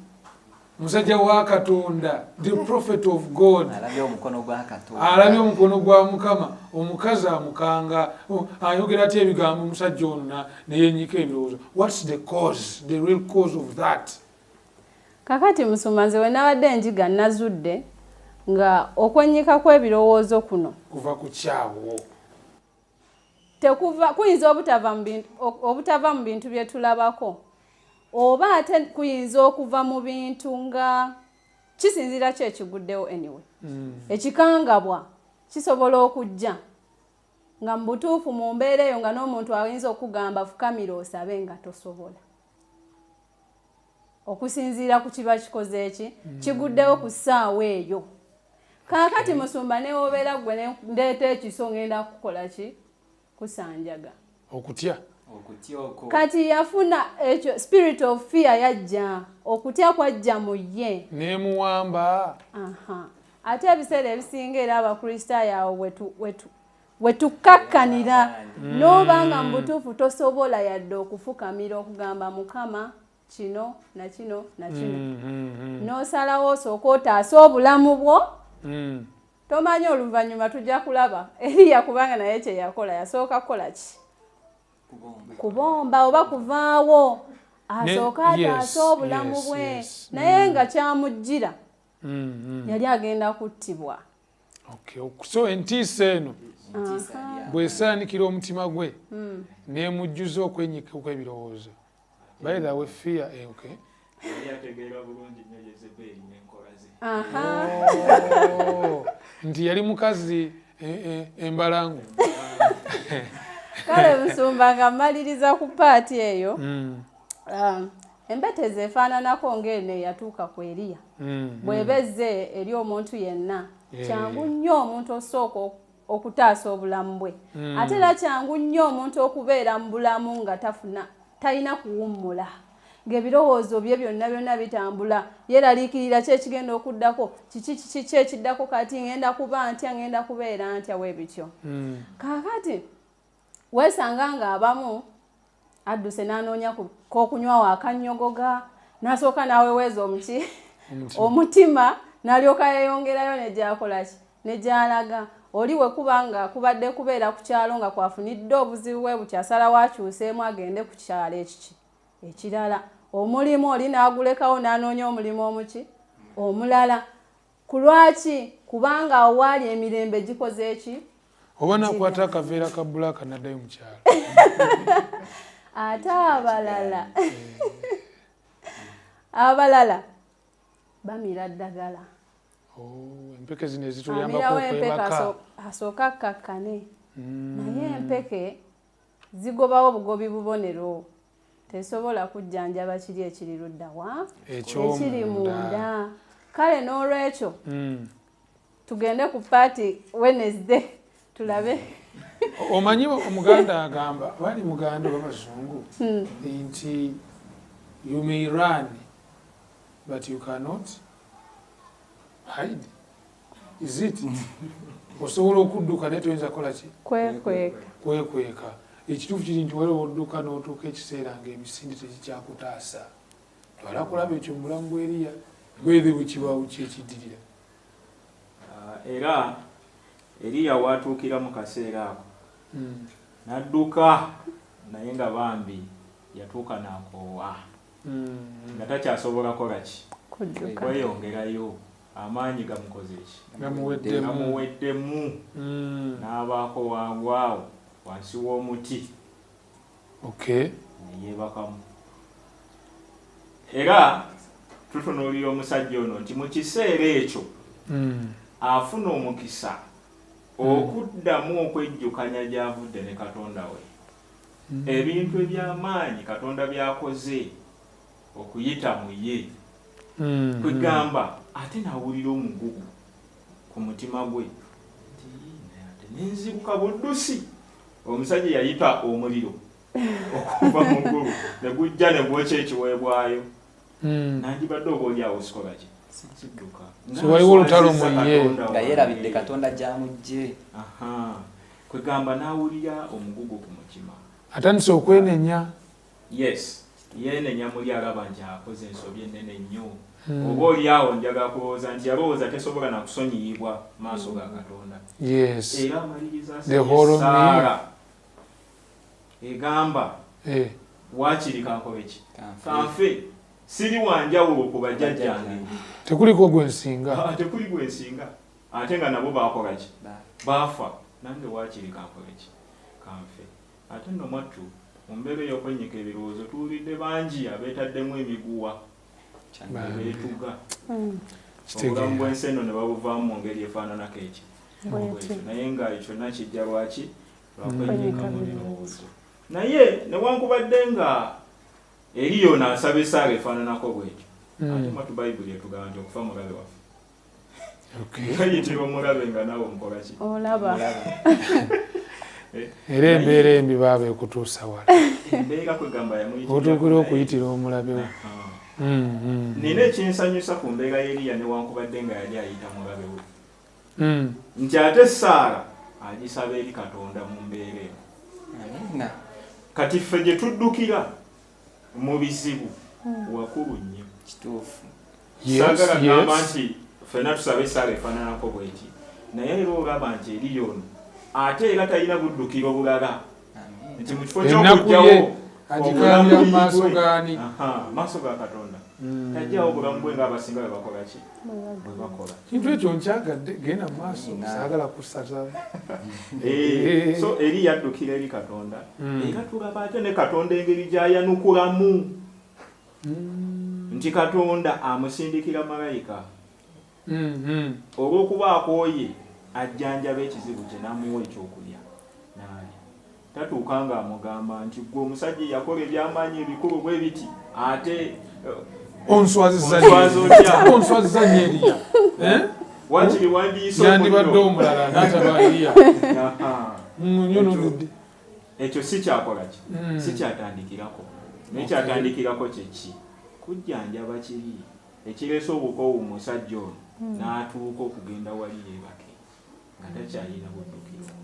omusajja wa Katonda, the prophet of God, alabye omukono gwa Katonda, alabye omukono gwa Mukama, omukazi amukanga, ayogera atya ebigambo, omusajja ono neyenyika ebirowoozo? What's the cause, the real cause of that? Kakati musumba, nze we nabadde njiga nazudde nga okwennyika kw'ebirowoozo kuno kuva ku kyawo? Tekuva, kuyinza obutava mu bintu bye tulabako, oba ate kuyinza okuva mu bintu nga kisinziira ki ekiguddewo. Anyway, ekikangabwa kisobola okujja nga mu butuufu mu mbeera eyo nga n'omuntu ayinza okugamba fukamira osabe nga tosobola, okusinziira ku kiba kikoze eki kiguddewo ku ssaawa eyo. Kaakati musumba, newobeera gwe ndeeta ekiso, ngenda kukola ki? Kusanjaga. Okutya. Okutya okwo. Kati yafuna ekyo spirit of fear, yajja, okutya kwajja mu ye. Nemuwamba. Aha. Ate ebiseera ebisinga era Abakristaayo awo wetukkakkanira n'oba nga mu butuufu tosobola yadde okufukamira okugamba Mukama kino na kino na kino, n'osalawo osooka otaase obulamu bwo. Tomanyi, oluvannyuma tujja kulaba Eriya, kubanga naye kye yakola, yasooka kukola ki? Kubomba. Kubomba oba kuvaawo asooka ataase obulamu bwe. Naye nga kyamujjira, yali agenda kuttibwa. Okay. So entiisa eno Entiisa yali bw'esaanikira omutima gwe nemujjuza okwenyika okw'ebirowoozo. By the way, fear, okay. Yali ategeera bulungi nnyo Yezebeeri n'enkola ze. Oh, nti yali mukazi embalangu. Kale musumba, nga mmaliriza ku part eyo, embetezi efaananako ng'eno eyatuuka ku Eriya, bw'eba ezze eri omuntu yenna, kyangu nnyo omuntu osooka okutaasa obulamu bwe. Ate era kyangu nnyo omuntu okubeera mu bulamu nga tafuna, talina kuwummula, ng'ebirowoozo bye byonna byonna bitambula, yeeraliikirira ki ekigenda okuddako, kiki kiki ki ekiddako, kati ngenda kuba ntya, ngenda kubeera ntya, bwe bityo. Kaakati weesanga ng'abamu adduse n'anoonya k'okunywawo akannyogoga, n'asooka n'aweweeza omuki omutima, n'alyoka yeeyongerayo ne gyakola ki ne gy'alaga. Oli we kuba nga kubadde kubeera ku kyalo nga kwafunidde obuzibu bwe butyo, asalawo akyuseemu agende ku kyalo ekiki ekirala. Omulimu oli n'agulekawo n'anoonya omulimu omuki omulala. Ku lwaki? Kubanga awo waali emirembe gikoze eki? Oba nakwata akaveera ka black naddayo mu kyalo. Ate abalala bamira ddagala. Oh, empeke zino ezituyambako Amirawo empeke okwebaka. Asooka akkakkane. Naye empeke zigobawo bugobi bubonero, tesobola kujjanjaba kiri ekiri luddawa ekiri ekyomunda. Munda. Kale n'olwekyo tugende ku part Wednesday tulabe. Omanyi omuganda agamba, bali muganda oba bazungu, nti you may run but you cannot hide. Is it osobola okudduka naye toyinza kukola ki? Kwekweka. Kwekweka. Ekituufu kiri nti waliwo odduka n'otuuka ekiseera ng'emisinde tegikyakutaasa. Twala kulaba ekyo mu bulamu bw'Eriya bwere bwe kibaawo kyekiddirira. Ah, era Eriya waatuukira mu kaseera ako n'adduka, naye nga bambi yatuuka n'akoowa, nga takyasobola kola ki? Kudduka. Kweyongerayo, amaanyi gamukoze ki? Gamuweddemu. Gamuweddemu. N'abaako wangwawo wansi w'omuti neyeebakamu. Era tutunuulira omusajja ono nti mu kiseera ekyo afuna omukisa okuddamu okwejjukanya gy'avudde ne Katonda we, ebintu eby'amaanyi Katonda by'akoze okuyita mu ye. Kwegamba ate n'awulira omugugu ku mutima gwe nti, "Naye ate nenziruka buddusi." Omusajja yayita omuliro okuva mu ggulu ne gujja ne gwokya ekiweebwayo, nandibadde oba oli awo sikola ki? Sidduka. So waliwo olutalo mu ye. Katonda Nga wange. yeerabidde Katonda gy'amuggye. Aha. Kwegamba n'awulira omugugu ku mutima. Atandise okwenenya. Yes, yeenenya muli, alaba nti akoze ensobi ennene nnyo. Oba oli awo njagala kulowooza nti yalowooza tesobola nakusonyiyibwa maaso ga Katonda. Era amaliriza The whole of me. Saara egamba, "Waakiri kankole ki? Kanfe. Kanfe, siri wanjawulo ku bajjajjange." Tekuliko gwensinga. Ah, tekuli gwensinga, ate nga nabo bakola ki? Baafa. Nange waakiri kankole ki? Kanfe. Ate nno mwattu mu mbeera ey'okwennyika ebirowoozo tuwulidde bangi abeetaddemu emiguwa, beetuga obulamu bw'ensi eno ne babuvaamu mu ngeri efaananako eki Bwetyo. Naye nga kyonna kijja lwaki? Lwakwennyika Kwennyika mu mu birowoozo. Naye newankubadde nga eri yono asaba essaala efaananako bwetyo, ate mwattu Bayibuli etugamba nti okufa mulabe waffe. Kayitira omulabe nga naawe omukola ki? Olaba. Era embeera embi baaba ekutuusa wala. Embeera kwegamba yamuyitira Otuukira okuyitira omulabe wo. Nina ekinsanyusa ku mbeera y'Eriya, newankubadde nga yali ayita mulabe we, nti ate Saara agisaba eri Katonda mu mbeera eno. Amiina. Kati ffe gye tuddukira mu bizibu wakulu nnyo. Kituufu. Saagala gamba nti ffenna tusabe essaala efaananako bweti, naye era olaba nti eriyo ono ate era talina buddukiro bulala, Amiina. nti mu kifo Ennaku ye ky'okugjawo agikabira mu maaso bwe, gaani? Aha, maaso ga Katonda. Tajjawo obulamu bwe ng'abasinga bwe bakola ki? Bwe bakola. Kintu ekyo nkyagadde, genda mu maaso, saagala kusaza. So eri yaddukira eri Katonda, era tulaba ate ne Katonda engeri gy'ayanukulamu, nti Katonda amusindikira malayika olw'okuba akooye, ajjanjaba ekizibu kye n'amuwa ekyokulya n'alya. Tatuuka ng'amugamba nti, "Gwe omusajja eyakola ebyamaanyi ebikulu bwe biti, ate Onswaziza. Onswaza otya? Onswaziza nnyo, Eriya. Eh? Wakiri wandiise Yandibadde omuliro." omulala n'ataba Eriya. Aha. Nyononedde. Ekyo si kyakola ki? Si kyatandikirako, naye kyatandikirako kyeki? Kujjanjaba kiri ekireese obukoowu mu musajja ono n'atuuka okugenda wali yeebake nga takyalina buddukiro.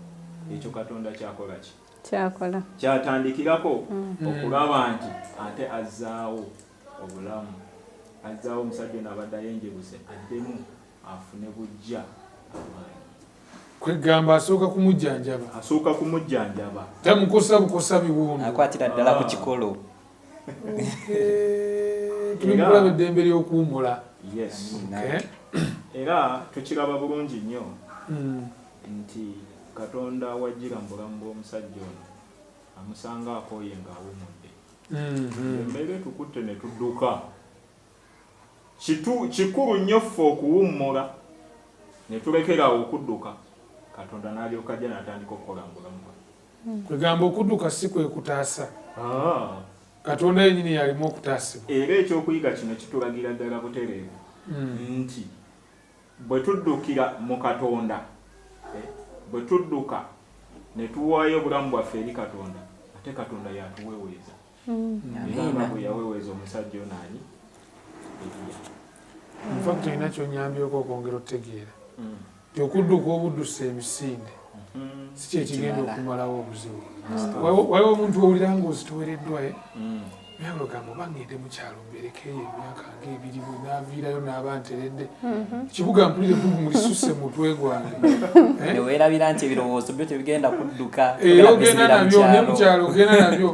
Ekyo Katonda kyakola ki? Kyakola. Kyatandikirako okulaba nti ate azzaawo obulamu, azzaawo omusajja ono abadde ayenjebuse, addemu afune bujja amaanyi. Kwegamba asooka kumujjanjaba. Asooka kumujjanjaba. Tamukosa bukosa biwundu. Akwatira ddala ku kikolo. Tuli mukulaba eddembe ly'okuwummula. Yes. Era tukiraba bulungi nnyo nti Katonda wajjira mu bulamu bw'omusajja ono amusanga akooye ng'awummudde. Embeera etukutte ne tudduka. Kikulu nnyo ffe okuwummula ne tulekerawo okudduka, Katonda n'alyoka ajja n'atandika okukola mu bulamu bwaffe. Kwegamba okudduka si kwe kutaasa. Katonda yennyini yalimu okutaasibwa. Era ekyokuyiga kino kitulagira ddala butereevu nti bwe tuddukira mu Katonda, bwe tudduka ne tuwaayo obulamu bwaffe eri Katonda, ate Katonda yatuweweeza, era nga bwe yaweweeza omusajja ono ani? Eriya. In fact, olina kyonyambyeko okwongera otutegeera nti okudduka obuddusa emisinde si kyekigenda Ekimala. okumalawo obuzibu. Waliwo omuntu owulira ng'ozitowereddwa, eh? Naye olugamba oba ngende mu kyalo mbeerekeeyo emyaka ng'ebiri bwe naaviirayo n'aba nteredde. Kibuga mpulire ebbugumu lisuse mu mutwe gwange. Eh? Ne weerabira nti ebirowoozo byo tebigenda kudduka. Era ogenda nabyo ne mu kyalo ogenda nabyo.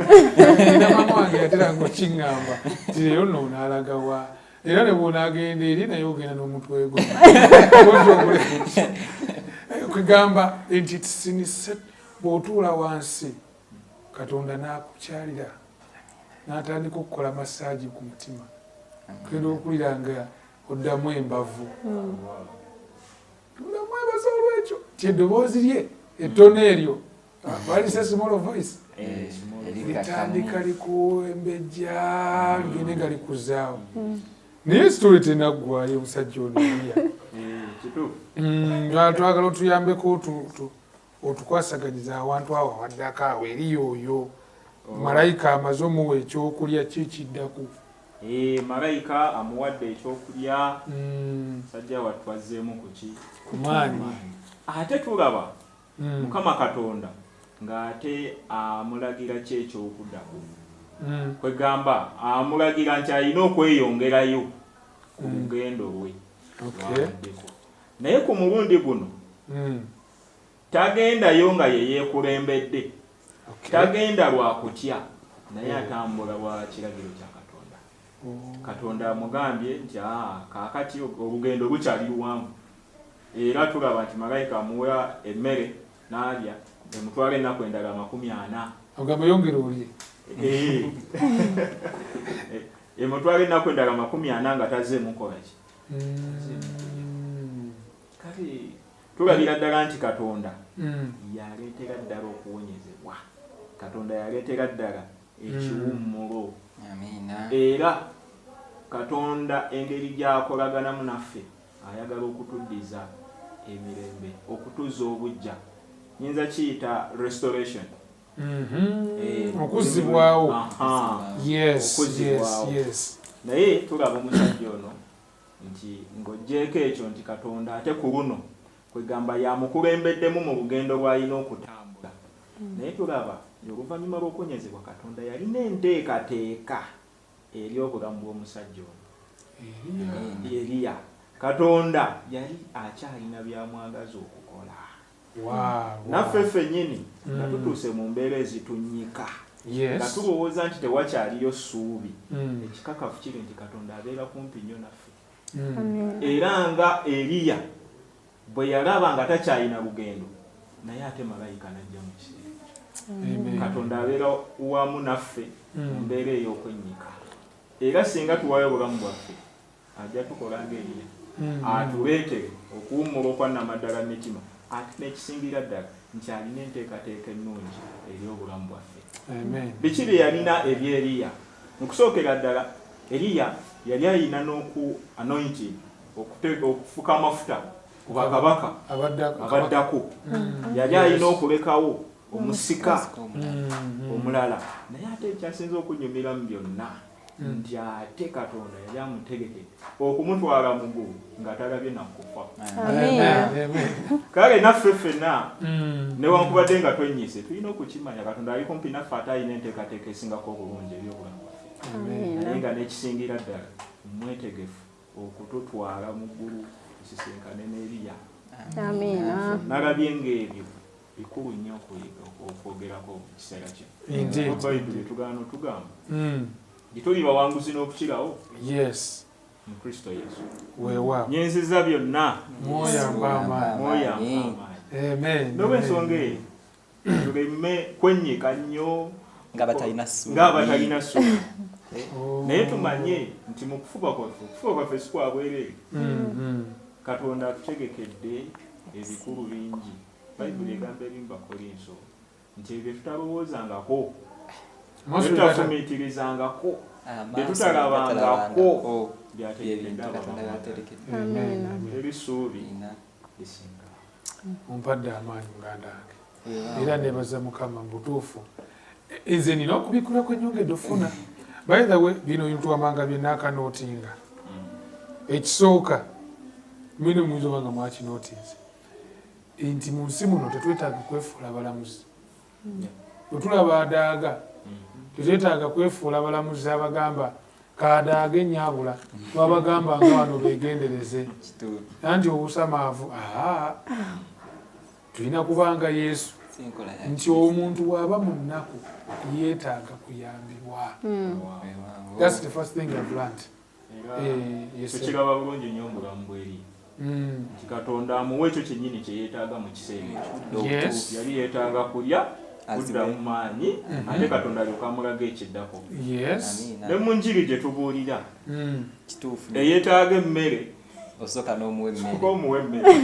Era maama wange yateranga okiŋŋamba nti leero nno onaalaga wa, era ne bw'onaagenda eri naye ogenda n'omutwe gwo. Kwegamba nti sinise bw'otuula wansi Katonda n'akukyalira n'atandika okukola masaagi ku mutima, ogenda okulira nga oddamu embavu. Tunamwebaza olwekyo nti eddoboozi lye ettono eryo balise small voice litandika likuwembejja ligende nga likuzaawo. Naye story tenaggwayo omusajja ono Eliya. Twagala otuyambeko otukwasaganyiza awantu awo awaddako awo Eliya oyo. Malayika amaze omuwa ekyokulya ki ekiddako? Malayika amuwadde ekyokulya, musajja wattu azzeemu kuki? Ku maanyi. Ate tulaba Mukama Katonda ng'ate amulagira ki eky'okuddako? Kwegamba amulagira nti alina okweyongerayo ku lugendo lwe lw'abaddeko. Naye ku mulundi guno tagendayo nga ye yeekulembedde, tagenda lwa kutya, naye atambula lwa kiragiro kya Katonda. Katonda amugambye nti kaakati olugendo lukyali luwanvu. Era tulaba nti malayika amuwa emmere n'alya, emutwala ennaku endala 40. Ogamba yongera olye. Emutwala ennaku endala 40 nga tazzeemu kukola ki? Kale tulabira ddala nti Katonda yaleetera ddala okuwonyezebwa. Katonda yaleetera ddala ekiwummulo. Era Katonda engeri gy'akolaganamu naffe ayagala okutuddiza emirembe, okutuzza obuggya. Nyinza kiyita restoration. Okuzzibwawo. Okuzzibwawo. Naye tulaba omusajja ono nti ng'oggyeeko ekyo nti Katonda ate ku luno kwegamba yamukulembeddemu mu lugendo lw'alina okutambula. Naye tulaba oluvannyuma lw'okuwonyezebwa Katonda yalina enteekateeka eri obulamu bw'omusajja ono Eriya. Katonda yali akyalina by'amwagaza okukola. Naffe ffennyini nga tutuuse mu mbeera ezitunnyika, nga tulowooza nti tewakyaliyo ssuubi, ekikakafu kiri nti Katonda abeera kumpi nnyo naffe. Era nga Eriya bwe yalaba nga takyalina lugendo, naye ate malayika n'ajja mu kiseera ekyo. Katonda abeera wamu naffe mu mbeera ey'okwennyika. Era singa tuwaayo obulamu bwaffe, ajja tukola nga Eriya, atuleetere okuwummula okwa nnamaddala mu mitima, ate n'ekisingira ddala nti alina enteekateeka ennungi eri obulamu bwaffe. Biki bye yalina eri Eriya? Mu kusookera ddala, Eriya yali alina n'oku anointing, okufuka amafuta ku bakabaka abaddako. Yali alina okulekawo omusika omulala. Naye ate ekyasinze okunyumira mu byonna nti ate Katonda yali amutegekedde okumutwala mu ggulu nga talabye na kufa. Kale naffe ffenna newankubadde nga twennyise, tulina okukimanya Katonda ali kumpi naffe ate alina enteekateeka esingako obulungi eri obulamu bwaffe. Naye nga n'ekisingira ddala mwetegefu okututwala mu ggulu tusisinkane ne Eriya. Nalabye ng'ebyo bikulu nnyo okuyiga okwogerako mu kiseera kino. Bayibuli etugaana otugamba nti tuli bawanguzi n'okukirawo mu Kristo Yesu. Nyenziza byonna Mwoyo ampa amaanyi. N'olw'ensonga eyo tuleme kwennyika nnyo ng'abatalina ssuubi. Ng'abatalina ssuubi. Naye tumanye nti mu kufuba kwaffe, okufuba kwaffe si kwa bwereere. Katonda atutegekedde ebikulu bingi. Bayibuli egamba eri mu Bakolinso nti ebyo bye tutalowoozangako, bye tutafumiitirizangako, bye tutalabangako byategekedde abamwagala. Teri ssuubi lisinga. Ompadde amaanyi muganda wange, era nebaza Mukama. Mu butuufu nze nina okubikkulwa kwenyongedde ofuna. By the way, bino bintu wamanga bye naakanootinga. Ekisooka, mwine muyinza oba nga mwakinootinze nti mu nsi muno tetwetaaga kwefuula balamuzi. Bwe tulaba adaaga, Tetwetaaga kwefuula balamuzi abagamba kaadaage ennyabula, twabagamba nga wano beegendereze anti obusamaavu. Aa, tulina kubanga Yesu nti omuntu bw'aba mu nnaku yeetaaga kuyambibwa. That's the first thing I've learned. Yes, sir. Tukiraba bulungi nnyo mu bulamu bweri nti Katonda amuwa ekyo kyennyini kye yeetaaga mu kiseera ekyo. Yali yeetaaga kulya, kuddamu maanyi, ate Katonda alyoka amulaga ekiddako. Ne mu njiri gye tubuulira, eyeetaaga emmere, osooka n'omuwa emmere. Sooka omuwa emmere.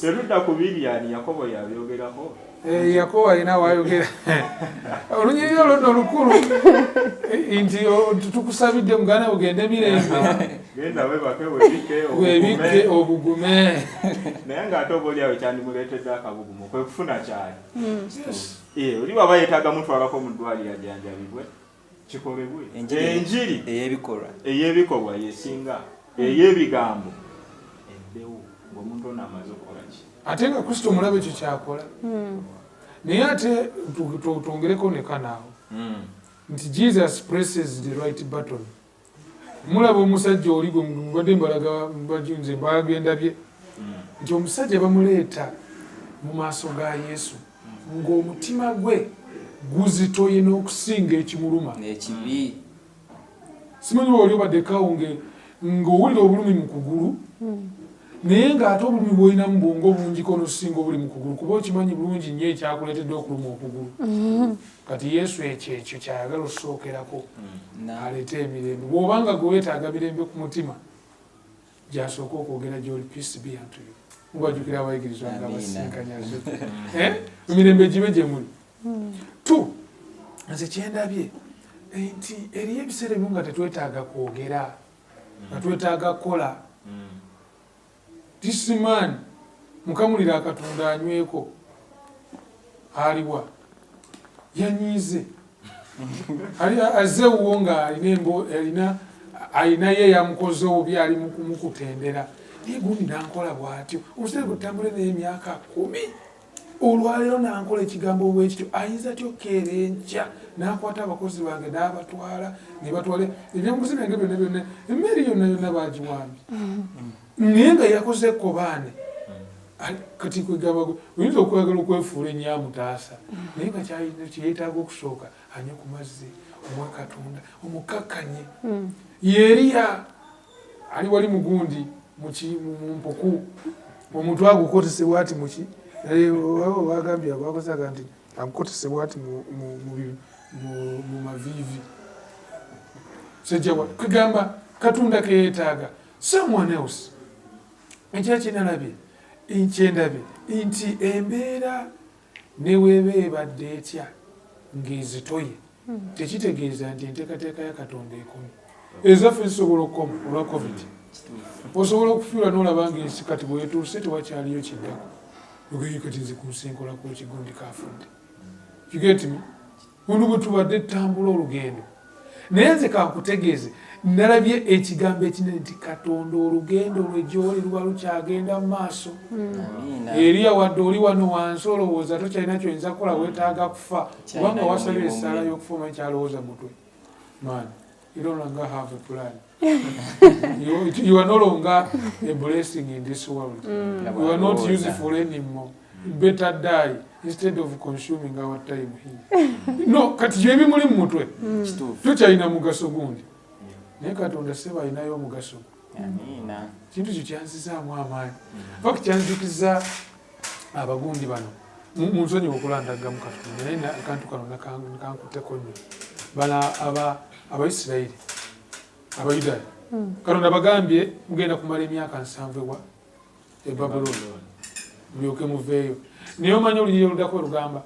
Tetudda ku biryani, Yakobo yabyogerako. Yakobo alina wayogera olunyiriri olwo nno olukulu, nti tukusabidde muganda ugende mirembe. Genda webake, webikke. Webikke obugume. Naye ng'ate oba oliawo kyandimuleetedde akabugumu kwe kufuna kyali. Oli waba yeetaaga mutwalako mu ddwaliro ajjanjabibwe, kikolebwe. Enjiri ey'ebikolwa. Ey'ebikolwa yesinga ey'ebigambo eddewo ng'omuntu ono amaze okukola ki. Ate nga Kristo omulaba ekyo kyakola. Naye ate twongereko nekanaawo nti Jesus presses the right button. Mulaba omusajja oli gwe mbadde mbalaga, nze mbagendabye nti omusajja bamuleeta mu maaso ga Yesu ng'omutima gwe guzitoye n'okusinga ekimuluma n'ekibi. Simanyi oli obaddekawo ng'owulira obulumi mu kugulu, naye ng'ate obulumi bw'olinamu bwongo bungiko n'osinga obuli mu kugulu, kuba okimanyi bulungi nnyo ekyakuleetedde okuluma okugulu. Kati Yesu ekyo kyayagala osookerako, aleete emirembe. Bw'obanga gwe weetaaga mirembe ku mutima, gyasooka okwogera gy'oli, "Peace be unto you." Mubajjukira abayigirizwa nga basinkanya emirembe gibe gye muli. Tu nze kyendabye nti eriyo ebiseera ebimu nga tetwetaaga kwogera, nga twetaaga kukola. This man mukamulira akatunda anyweko, aliwa yanyiize, azze ewuwo nga alina alina ye yamukoze obubi, ali mukutendera, naye gundi nankola bw'atyo, omusajja gwe tutambule naye emyaka 10, olwaleero nankola ekigambo bwekityo, ayinza tyo keera enkya n'akwata abakozi bange n'abatwala ne batwala ebyamuguzi byange byonna byonna, emmere yonna yonna bagiwambye, naye nga yakoze ekkobaane. Kati kwegamba oyinza okwagala okwefuula ennyamutaasa, naye nga kyeyetaaga okusooka anywe ku mazzi, omuwe Katonda, omukakkanye. Yeeriya ali wali mugundi mu mpuku, omutwe agukotesebwa ati muki, bagambye bakozaga nti agukotesebwa ati mu maviivi sejjawa. Kugamba Katonda keyetaaga someone else. Ekira kyenalabye, kyendabye nti embeera neweeba ebadde etya ng'ezitoye, tekitegeeza nti enteekateeka ya Katonda ekomye. Ezaffe zisobola okukoma olwa COVID, osobola okufiirwa n'olaba ngaensi kati bwetuuse tewakyaliyo kiddako, ogeyo kati nze ku nsi nkolako ekigundi kafudde. You get me? Ono bwe tubadde tutambula olugendo, naye nze kankutegeeze, nalabye ekigambo ekinene nti Katonda olugendo lwe gyoli luba lukyagenda mu maaso. Eriya wadde oli wano wansi olowooza tokyalina kyoyinza kukola, weetaaga kufa, kubanga wasabye essaala y'okufa, omanyi kyalowooza mutwe, man, you no longer have a plan. You are no longer a blessing in this world. You are not useful anymore. Better die instead of consuming our time here. No, kati gyebimuli mu mutwe. Tokyalina mugaso gundi. Naye Katonda seba alinayo omugaso gwe. Kintu kyo kyanzizaamu amaanyi. Fact, kyanjukiza abagundi bano. Mu nsonyiwa okulandaggamu Katonda, naye akantu kano kankutteko nnyo. Bala aba Abayisirayiri, Abayudaaya. Katonda bagambye mugenda kumala emyaka 70 ewa e Babulooni mulyoke muveeyo. Naye omanyi olunyiriri oluddako olugamba,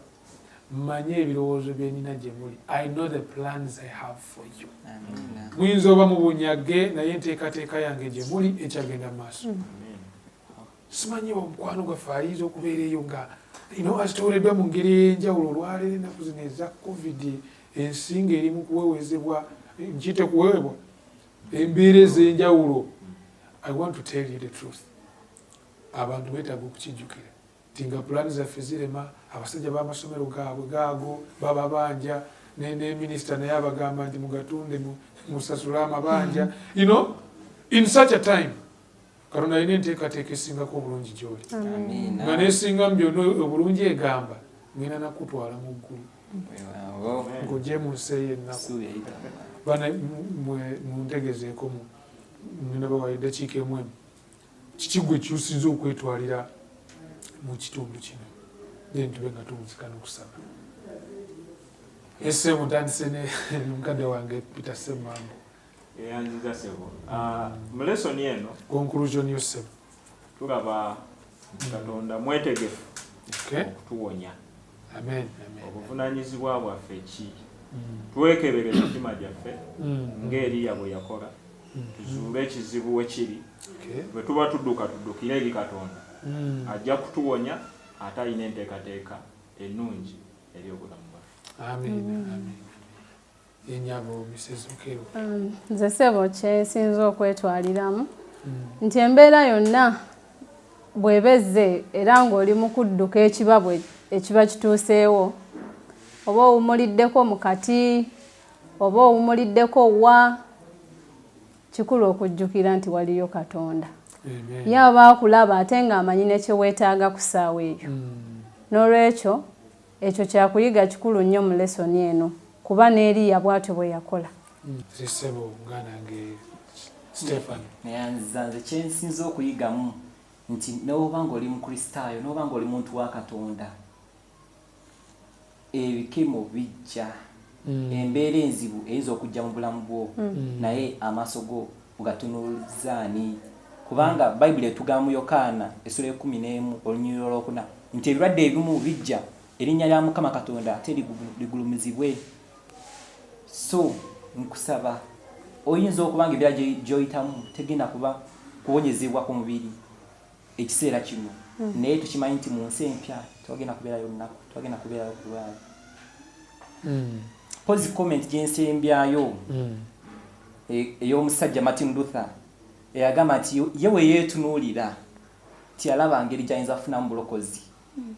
"Manye ebirowoozo byenina gye muli. I know the plans I have for you." Muyinza oba mubunyage, naye enteekateeka yange gye muli ekyagenda mu maaso. Simanyi omukwano gwaffe ayinza okubeera eyo nga azitooleddwa mu ngeri ey'enjawulo olwaleero, ennaku zino eza COVID, ensi ng'eri mu kuweweezebwa, nkiyite kuweweebwa embeera ez'enjawulo. I want to tell you the truth, abantu beetaaga okukijjukira nti nga pulaani zaffe zirema, abasajja b'amasomero gaabwe gaago bababanja. Ne minisita naye abagamba nti mugatunde musasule amabanja. In such a time, Katonda alina enteekateeka esingako obulungi gy'oli, nga nesinga mu byonna obulungi egamba, ngenda nakutwala mu ggulu ng'ogye mu nsi eyo ennaku. Bana muntegezeeko, ngenda bawayo eddakiika emu emu, kiki gwe kyusinza okwetwalira mu kitundu kino? Then tube nga tuwunzika n'okusaba. Ese mutandise ne mukadde wange Peter Semmambo. Eyanziza, sebo. Ah, mu lesoni eno, conclusion yo, sebo. Tulaba nti Katonda mwetegefu okutuwonya. Amen, amen. Obuvunanyizibwa bwaffe ki? Twekebere emitima gyaffe ng'Eriya bwe yakola, tuzuule ekizibu we kiri. Bwe tuba tudduka, tuddukire eri Katonda. Ajja kutuwonya, ate alina enteekateeka ennungi eri obulamu bwaffe. Amen, amen. Enyabo Mrs Okero. Nze sebo, kyensinza okwetwaliramu nti embeera yonna bw'eba ezze era ng'oli mu kudduka ekiba bwe ekiba kituuseewo, oba owumuliddeko mu kati oba owumuliddeko wa, kikulu okujjukira nti waliyo Katonda. Amen. Ye aba akulaba ate ng'amanyi ne kye weetaaga ku ssaawa eyo. N'olwekyo ekyo kyakuyiga kikulu nnyo mu lesoni eno, kuba n'Eriya bw'atyo bwe yakola. Sebo, muganda wange Stephen. Neyanziza. Nze kyensinza okuyigamu nti noba nga oli Mukristaayo, noba nga oli muntu wa Katonda, ebikemo bijja, embeera enzibu eyinza okujja mu bulamu bwo, naye amaaso go ogatunulizaani? Kubanga Bayibuli etugamba mu Yokaana essula 11 olunyiriri olwokuna nti ebirwadde ebimu bijja erinnya lya Mukama Katonda ate ligulumizibwe. So nkusaba, oyinza okuba nga embeera gy'oyitamu tegenda kuba kuwonyezebwa ku mubiri ekiseera kino, naye tukimanyi nti mu nsi empya tewagenda kubeerayo lunaku, tewagenda kubeerayo kulwala. Pozi comment gyensembyayo, ey'omusajja Martin Luther eyagamba nti ye we yeetunuulira tiyalaba ngeri gy'ayinza kufunamu bulokozi,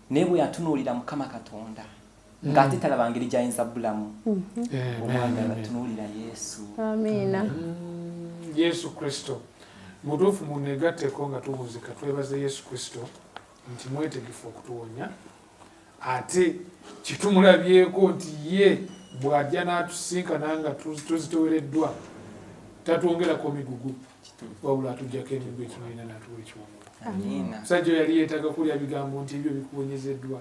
naye bwe yatunuulira Mukama Katonda, ng'ate talaba ngeri gy'ayinza bulamu. Omwagala, tunuulira Yesu. Amiina. Yesu Kristo mutuufu. Munegatteko nga tuwunzika, twebaze Yesu Kristo nti mwetegefu okutuwonya, ate kitumulabyeko nti ye bw'ajja n'atusinkana nga tuzitowereddwa, tatwongerako migugu, wabula atuggyako emigugu etunulina n'atuwa ekiwumulo. Amiina. Musajja oyo yali yeetaaga kulya bigambo nti ebyo bikuwonyezeddwa,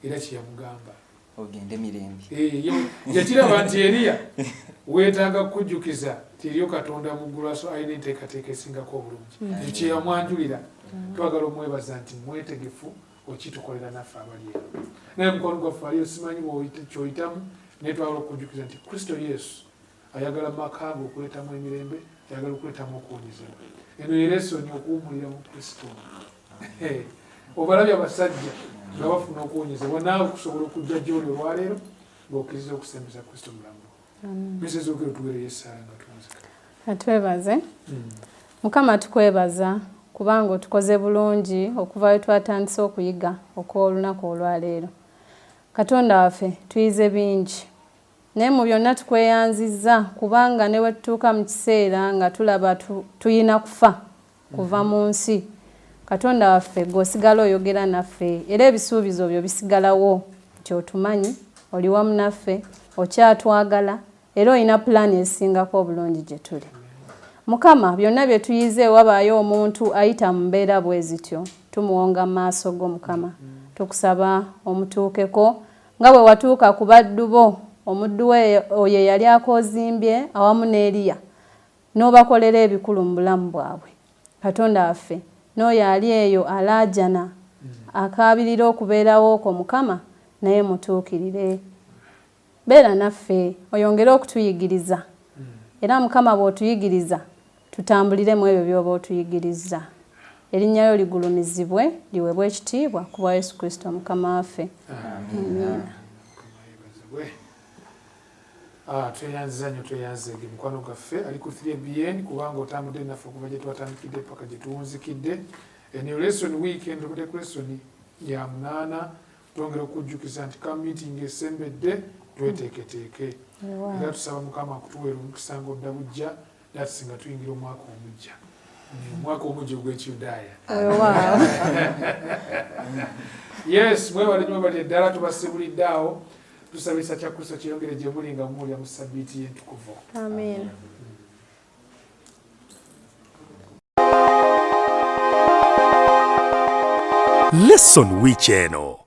era kyeyamugamba. Ogende mirembe. Eh, yakiraba nti Eriya weetaaga kukujjukiza nti eriyo Katonda mu ggulu aso alina enteekateeka esingako obulungi. Ekyo kyeyamwanjulira. Twagala omwebaza nti mwetegefu okitukolera naffe abali eno. Naye mukwano gwaffe aliyo, simanyi kyoyitamu, naye twagala okukujjukiza nti Kristo Yesu ayagala mu maka ge okuleetamu emirembe, ayagala okuleetamu okuwonyezebwa. Eno ye lesoni, okuwumulira mu Kristo. Obalabye abasajja nga bafuna okuwonyezebwa, naawe kusobola okujja gy'oli olwaleero ng'okkiriza okusembeza Kristo mu bulamu bwo. Mrs Okero, tuweereyo essaala nga tuwunzika. Atwebaze Mukama. Tukwebaza kubanga otukoze bulungi okuva we twatandise okuyiga okw'olunaku olwaleero. Katonda waffe, tuyize bingi, naye mu byonna tukweyanzizza kubanga ne bwe tutuuka mu kiseera nga tulaba tuyina kufa kuva mu nsi, Katonda waffe, gwe osigala oyogera naffe, era ebisuubizo byo bisigalawo nti otumanyi, oli wamu naffe, okyatwagala, era olina pulaani esingako obulungi gye tuli. Mukama, byonna bye tuyize, wabaayo omuntu ayita mu mbeera bwe zityo, tumuwonga mu maaso go. Mukama, tukusaba omutuukeko nga bwe watuuka ku baddu bo, omuddu we oyo eyali akoozimbye awamu n'Eriya, n'obakolera ebikulu mu bulamu bwabwe. Katonda waffe, n'oyo ali eyo alaajana akaabirira okubeerawo kwo, Mukama, naye mutuukirire. Beera naffe oyongere okutuyigiriza, era Mukama bw'otuyigiriza tutambulire mu ebyo by'oba otuyigirizza. Erinnya lyo ligulumizibwe, liweebwe ekitiibwa ku bwa Yesu Kristo Mukama waffe, amiina. Mukama yeebazibwe. Ah, tweyanziza nnyo, tweyanzeege mukwano gwaffe ali ku 3BN kubanga otambudde naffe okuva gye twatandikidde paka gye tuwunzikidde. Eno lesson weekend tubadde ku lesson ya 8. Twongera okujjukiza nti ka meeting esembedde. Tweteeketeeke era tusaba Mukama akutuweera omukisa nga odda bujja, that's nga tuyingira omwaka omujja, omwaka omujja ogw'Ekiyudaaya. Yes, mwebale nyo, mwebale ddala, tubasibulidde awo. Tusaba ekisa kya Kristo kyeyongere gye muli nga muwulira mu sabbiiti y'entukuvu. Amen. Lesson wiiki eno.